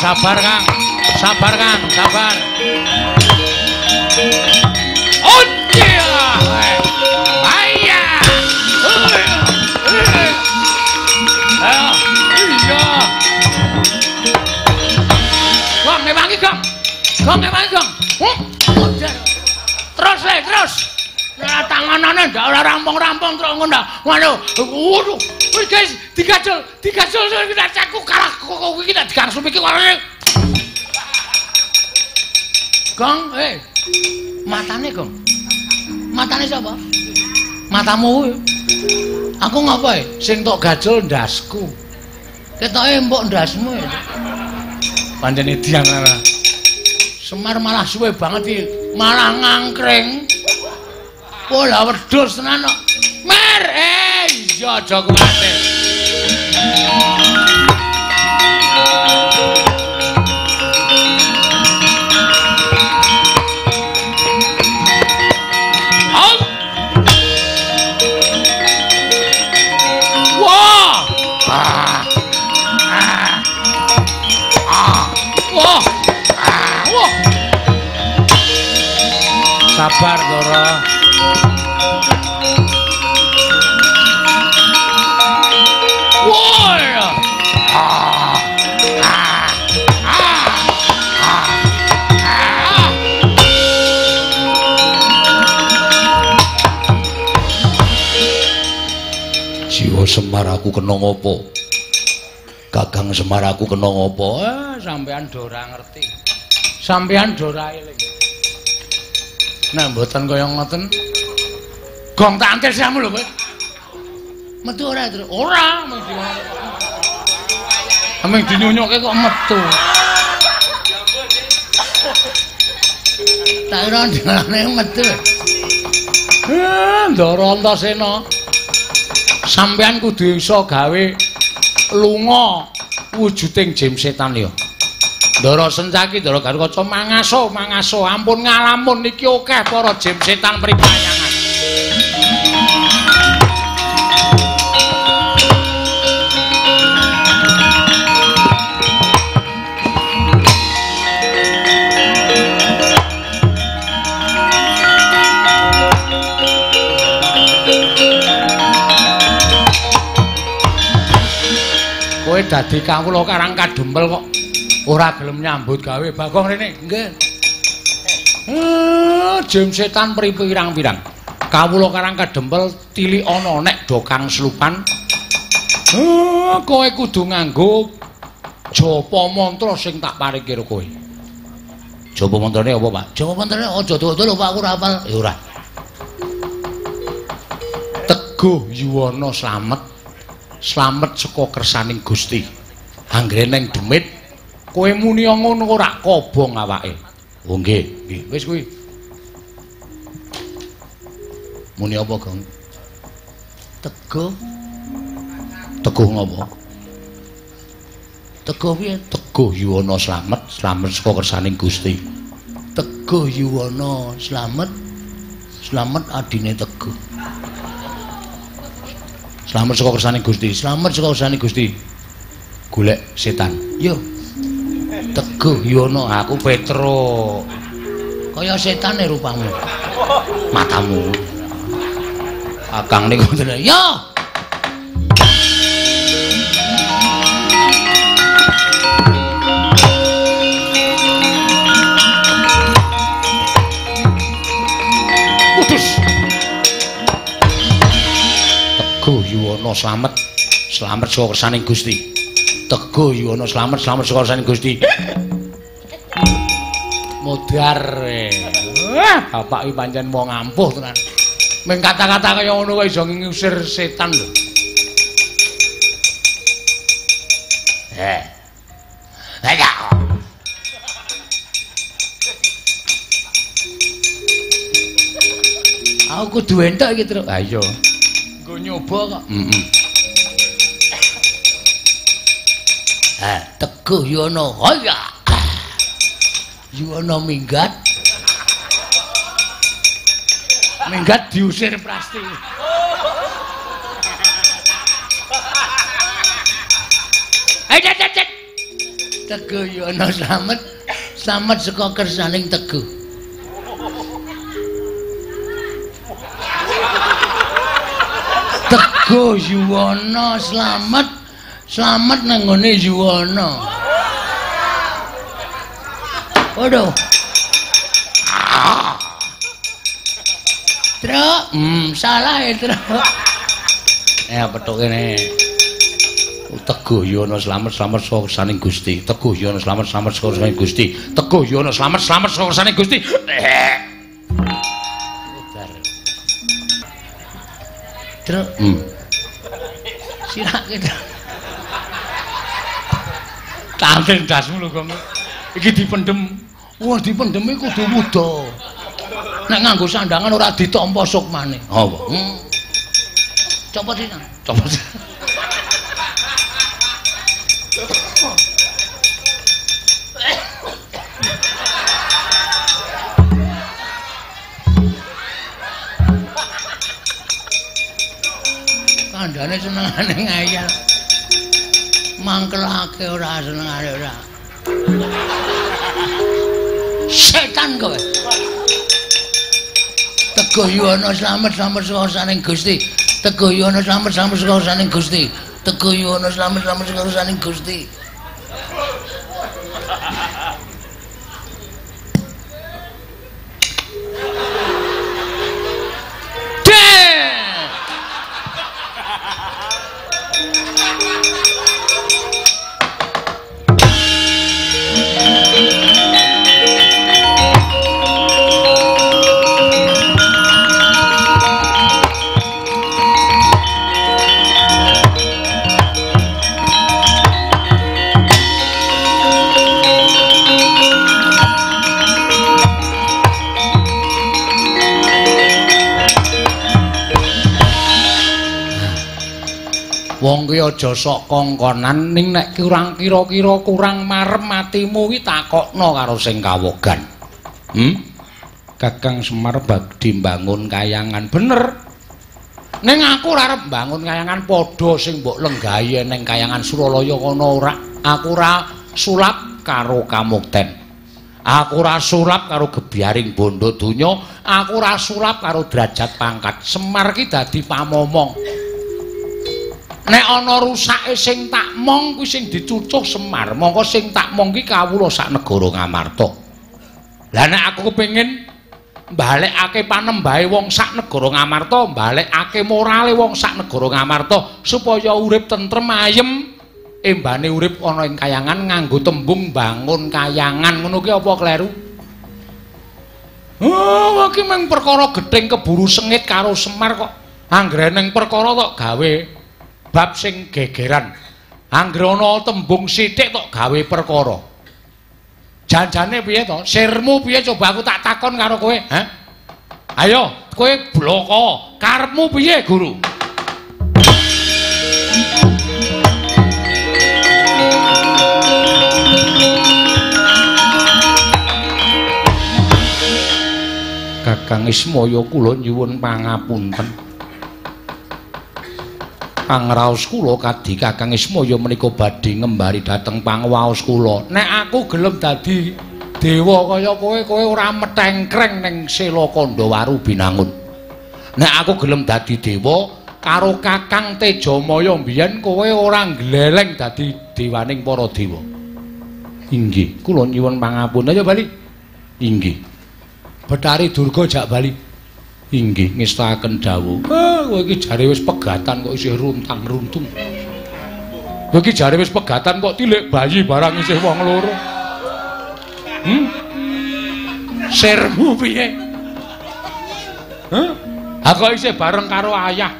Sabar Kang, sabar Kang, sabar. Oh iya, ayah, iya. Gong ngewangi Gong, Gong ngewangi Gong. Terus le, terus. Nah, tanganane ndak ora rampung-rampung terus ngono. Waduh, waduh. Wis guys, digajol, digajol aku kalah kok iki tak digangsum iki warane. Gong, matane Gong. Matane sapa? Matamu kuwi. Aku ngapa e? Sing tok gajol ndasku. Ketoke empuk ndasmu e. Pancen edian ora. Semar malah suwe banget iki, malah ngangkring. Pola wedhus tenan kok. Mer, iya aja kuwatir. Wah. Ah. Ah. Ah. Wah. Ah. Wah. Sabar, Ndara. Jiwa Semar aku kena ngopo? Kakang Semar aku kena ngopo? Sampean do ora ngerti. Sampean do ora eling. Nek mboten kaya ngoten, gong tak antil siramu lho kowe. Metu ora, Tru? Ora, mung dinyunyuke kok metu. Tak kira dalane metu. Ndara Antasena. Sampean kudu iso gawe lunga wujuding jim setan ya. Ndara Sencaki, Ndara Garukaca mangaso, mangaso, ampun ngalamun iki akeh para jim setan pripayangan. Kowe dadi kawula karang kadempel kok ora gelem nyambut gawe. Bagong rene. Nggih. Jim setan pirang-pirang. Kawula karang kadempel tilik ana nek do kang slupan. Kowe kudu nganggo japa mantra sing tak paringke karo kowe. Japa mantrane apa, Pak? Japa mantrane aja dawa-dawa lho, Pak, aku ora hafal. Ya ora. Teguh yuwana slamet. Slamet saka kersaning Gusti. Anggere neng demit kowe muni ngono ora kobong awake. Oh nggih, nggih. Wis kuwi. Muni apa, Gong? Teguh. Teguh ngopo? Teguh piye? Teguh yuwana slamet, slamet saka kersaning Gusti. Teguh yuwana slamet, slamet adine Teguh. Slamet saka kersane Gusti, slamet saka kersane Gusti. Golek setan. Yo. Teguh Yono, aku Petro. Kaya setane rupamu. Matamu. Akang niku ngoten. Yo. Putus. Teguh Yuwana slamet, slamet saka kersaning Gusti. Teguh Yuwana slamet, slamet saka kersaning Gusti. Modar. Bapak iki pancen wong ampuh tenan. Ming kata-kata kaya ngono kok iso ngusir setan lho. Aku kudu entuk iki, Truk. Ha iya. Nggo nyoba kok. Heeh. Ha, Teguh Yono. Hoya. Yuwono minggat. Minggat diusir Prasti. Cet. Teguh Yono slamet, slamet saka kersaning Teguh. Teguh Yuwono slamet, slamet nang nggone Yuwono. Waduh. Truk, salah ya, Truk. Ya petuk kene. Teguh Yono slamet, slamet saka kersaning Gusti. Teguh Yono slamet, slamet saka kersaning Gusti. Teguh Yono slamet, slamet saka kersaning Gusti. Truk. Sirake, Truk. Tanten dasmu lho, Gong. Iki dipendhem. Wah, dipendhem iki kudu wuda. Nek nganggo sandangan ora ditampa sukmane. Apa? Copot iki. Copot. Kandhane senengane ngayal. Mangkelake ora senengane ora. Setan kowe. Teguh Yuwono slamet, slamet saka kersaning Gusti. Teguh Yuwono slamet, slamet saka kersaning Gusti. Teguh Yuwono slamet, slamet saka kersaning Gusti. Wong ki aja sok kongkonan ning nek kurang kira-kira kurang marem atimu ki takokno karo sing kawogan. Kakang Semar badhe mbangun kayangan bener. Ning aku ora arep mbangun kayangan padha sing mbok lenggahi ning kayangan Suralaya kono ora. Aku ora sulap karo kamukten. Aku ora sulap karo gebyaring bondo donya, aku ora sulap karo derajat pangkat. Semar ki dadi pamomong. Nek ana rusake sing tak mong kuwi sing dicucuh Semar, mongko sing tak mong ki kawula sak negara Ngamarta. Lah nek aku kepengin mbalekake panembahe wong sak negara Ngamarta, mbalekake morale wong sak negara Ngamarta supaya urip tentrem ayem, embane urip ana ing kayangan nganggo tembung bangun kayangan ngono ki apa kleru? Oh, iki mung perkara gething keburu sengit karo Semar kok. Anggere ning perkara tok gawe bab sing gegeran. Anggere ana tembung sithik tok gawe perkara. Janjane piye to? Sirmu piye coba aku tak takon karo kowe, ha? Ayo, kowe bloko. Karepmu piye, Guru? Kakang Ismaya kula nyuwun pangapunten. Pangraos kula kadhi Kakang Ismaya menika badhe ngembari dhateng pangwaos kula. Nek aku gelem dadi dewa kaya kowe, kowe ora metengkreng ning Sela Kandhawaru Binangun. Nek aku gelem dadi dewa karo Kakang Tejamaya mbiyen kowe ora ngleleng dadi dewaning para dewa. Inggih, kula nyuwun pangapunten. Ayo bali. Inggih. Bathari Durga jak bali. Inggih, ngestakaken dawuh. Kowe iki jare wis pegatan kok isih runtang-runtung. Kowe iki jare wis pegatan kok tilik bayi barang isih wong loro. Sirmu piye? Hah? Ha kok isih bareng karo ayah.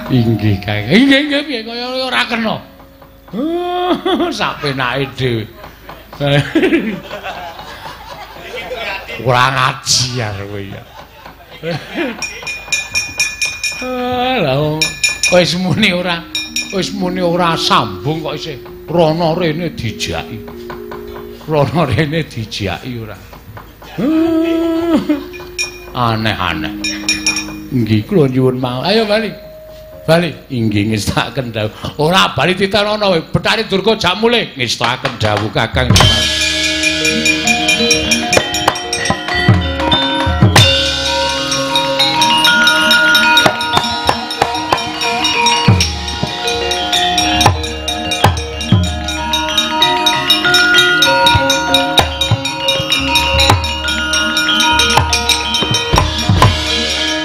Inggih, Kang. Inggih, inggih piye kaya ora kena. Sak penake dhewe. Kurang ajar kowe ya. Lah wis muni ora sambung kok isih rono rene dijaki. Rono rene dijaki ora. Aneh-aneh. Nggih kula nyuwun mawon. Ayo bali. Bali. Inggih ngestakaken dawuh. Ora bali titenono kowe. Bathari Durga jak mulih ngestakaken dawuh Kakang.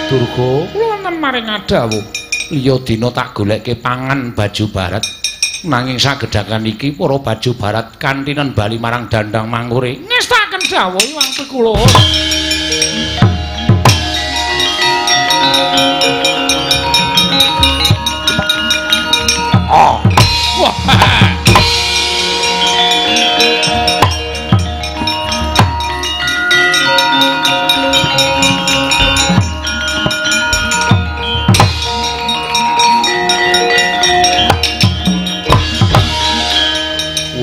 Durga, kula wonten maring dawuh. Liya dina tak golekke pangan baju barat. Nanging sagedhakan iki para baju barat kantinen bali marang dandang mangure. Ngestaken dawuh iwang kula. Oh. Wah.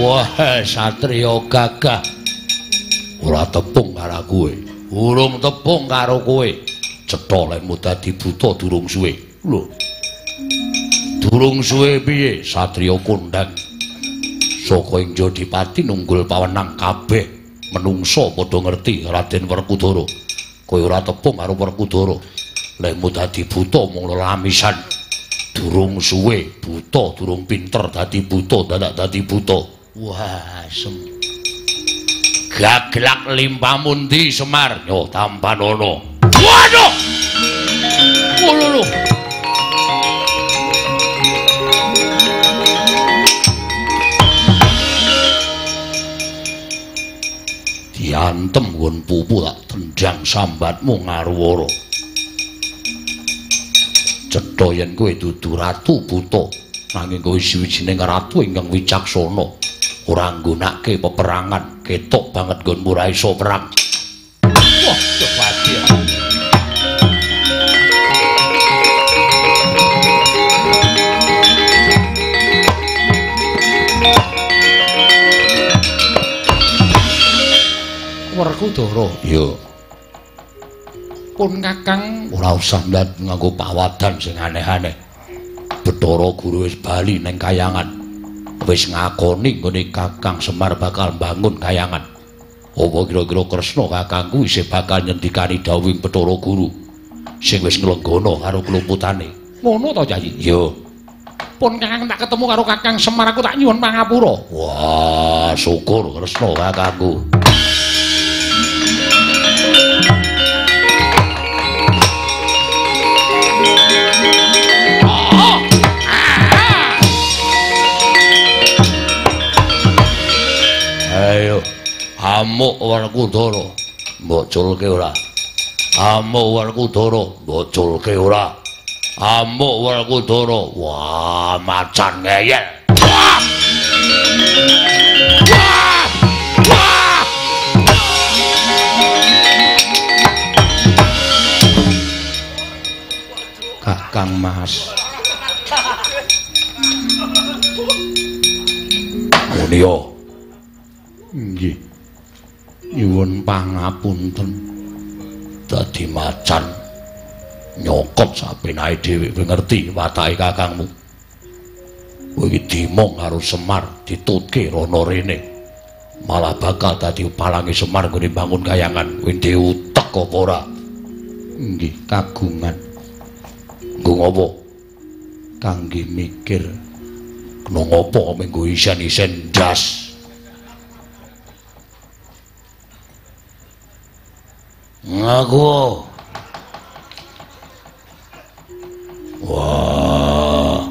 Wah, satriya gagah. Ora tepung karo kowe. Urung tepung karo kowe. Cetha lemu dadi buta durung suwe. Lho. Durung suwe piye satriya kondhang. Saka ing Jodipati nunggul pawenang kabeh menungsa padha ngerti Raden Werkudara. Kowe ora tepung karo Werkudara. Lemu dadi buta mung lelamisan. Durung suwe buta, durung pinter dadi buta, dadak dadi buta. Wah, sem. Gaglak limpamu ndi Semar? Yo tampanono. Waduh. Lho. Diantem nggon pupu tak tendang sambatmu ngaruwara. Cetha yen kowe dudu ratu buta, nanging kowe siwijining ratu ingkang wicaksana. Ora nggunakake peperangan, ketok banget nggonmu ora iso perang. Wah, kepati. Werkudara, iya. Pun Kakang ora usah ndat nganggo pawadan sing aneh-aneh. Bathara Guru wis bali ning kayangan. Wis ngakoni nggone Kakang Semar bakal mbangun kayangan. Apa kira-kira Kresna kakangku isih bakal nyendikani dawuhing Bathara Guru sing wis nglenggana karo kluputane. Ngono to, Yayi? Iya. Pun Kakang tak ketemu karo Kakang Semar aku tak nyuwun pangapura. Wah, syukur Kresna kakangku. Ayo, amuk Werkudara, mbok culke ora? Amuk Werkudara, mbok culke ora? Amuk Werkudara, wah macan ngeyel. Wah! Wah! Wah! Kakang Mas. Munio. Nggih. Nyuwun pangapunten. Dadi macan nyokot sapenake dhewe kowe ngerti watake kakangmu. Kowe iki dimong karo Semar ditutke rono rene. Malah bakal dadi palange Semar nggone bangun kayangan. Kowe ndek utek apa ora? Nggih, kagungan. Nggo ngopo? Kangge mikir. Kena ngopo menggo isen-isen ndas. Ngaku. Wah.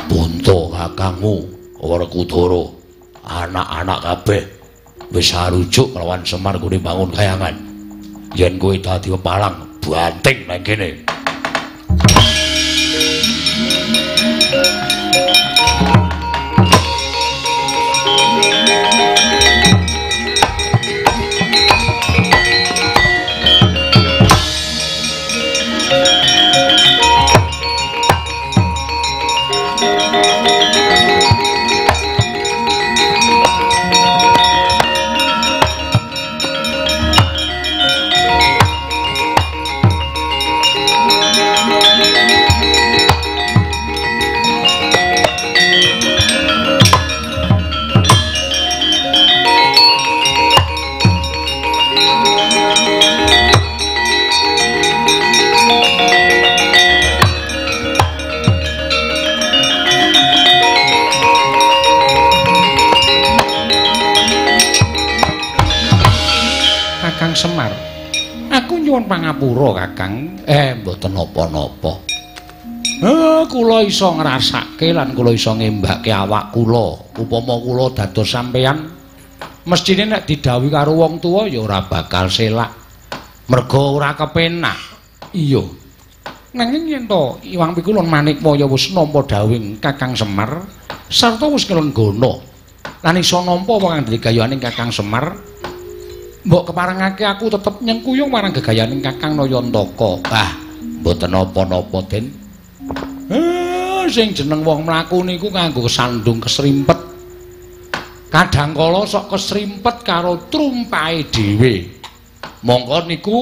Bunto kakangmu Werkudara, anak-anak kabeh wis arujuk lawan Semar nggone bangun kayangan. Yen kowe dadi pepalang, banting nang kene. Semar. Aku nyuwun pangapura, Kakang. Mboten napa-napa. Kula iso ngrasake lan kula iso ngembake awak kula. Upama kula dados sampeyan, mestine nek didhawuhi karo wong tuwa ya ora bakal selak. Merga ora kepenak. Iya. Nanging yen to Iwang Pikulun Manikmaya wis nampa dhawuhing Kakang Semar sarta wis nglenggana lan iso nampa apa kang digayaning Kakang Semar, mbok keparengake aku tetep nyengkuyung marang gegayaning Kakang Nayantaka. Ah, mboten napa-napa, Den. Sing jeneng wong mlaku niku kanggo sandung kesrimpet. Kadang kala sok kesrimpet karo trumpahe dhewe. Mongko niku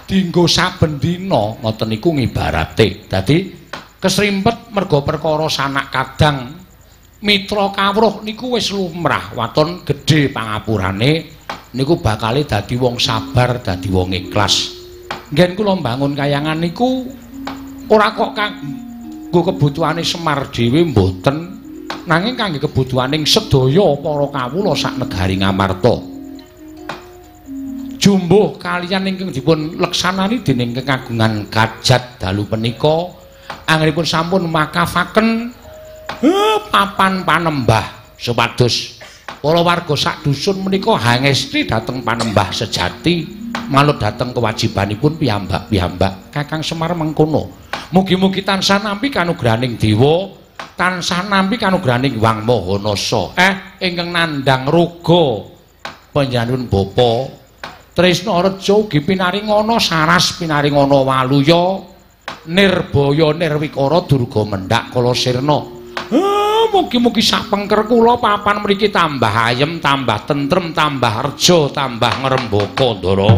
dinggo saben dina, ngoten niku ngibarate. Dadi kesrimpet merga perkara sanak kadang mitra kawruh niku wis lumrah, waton gedhe pangapurane niku bakale dadi wong sabar, dadi wong ikhlas. Nggen kula mbangun kayangan niku ora kok kanggo kebutuhane Semar dhewe mboten, nanging kangge kebutuhaning sedaya para kawula sak negari Ngamarta. Jumbuh kaliyan ingkang dipun leksanani dening kekagungan kajat dalu punika anggenipun sampun makafaken papan panembah supados para warga sak dusun menika hangesti dhateng panembah sejati manut dhateng kewajibanipun piyambak-piyambak. Kakang Semar mengkono. Mugi-mugi tansah nampi kanugrahaning dewa, tansah nampi kanugrahaning Hyang Maha Nasa. Ingkang nandhang roga panjenenganipun Bapa Tresna Reja ugi pinaringana saras pinaringana waluya nirbaya nirwikara durga mendhak kala sirna. Mugi-mugi sapengker kula papan mriki tambah ayem, tambah tentrem, tambah reja, tambah ngrembaka, Ndara.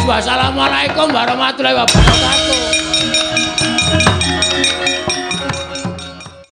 Wassalamualaikum warahmatullahi wabarakatuh.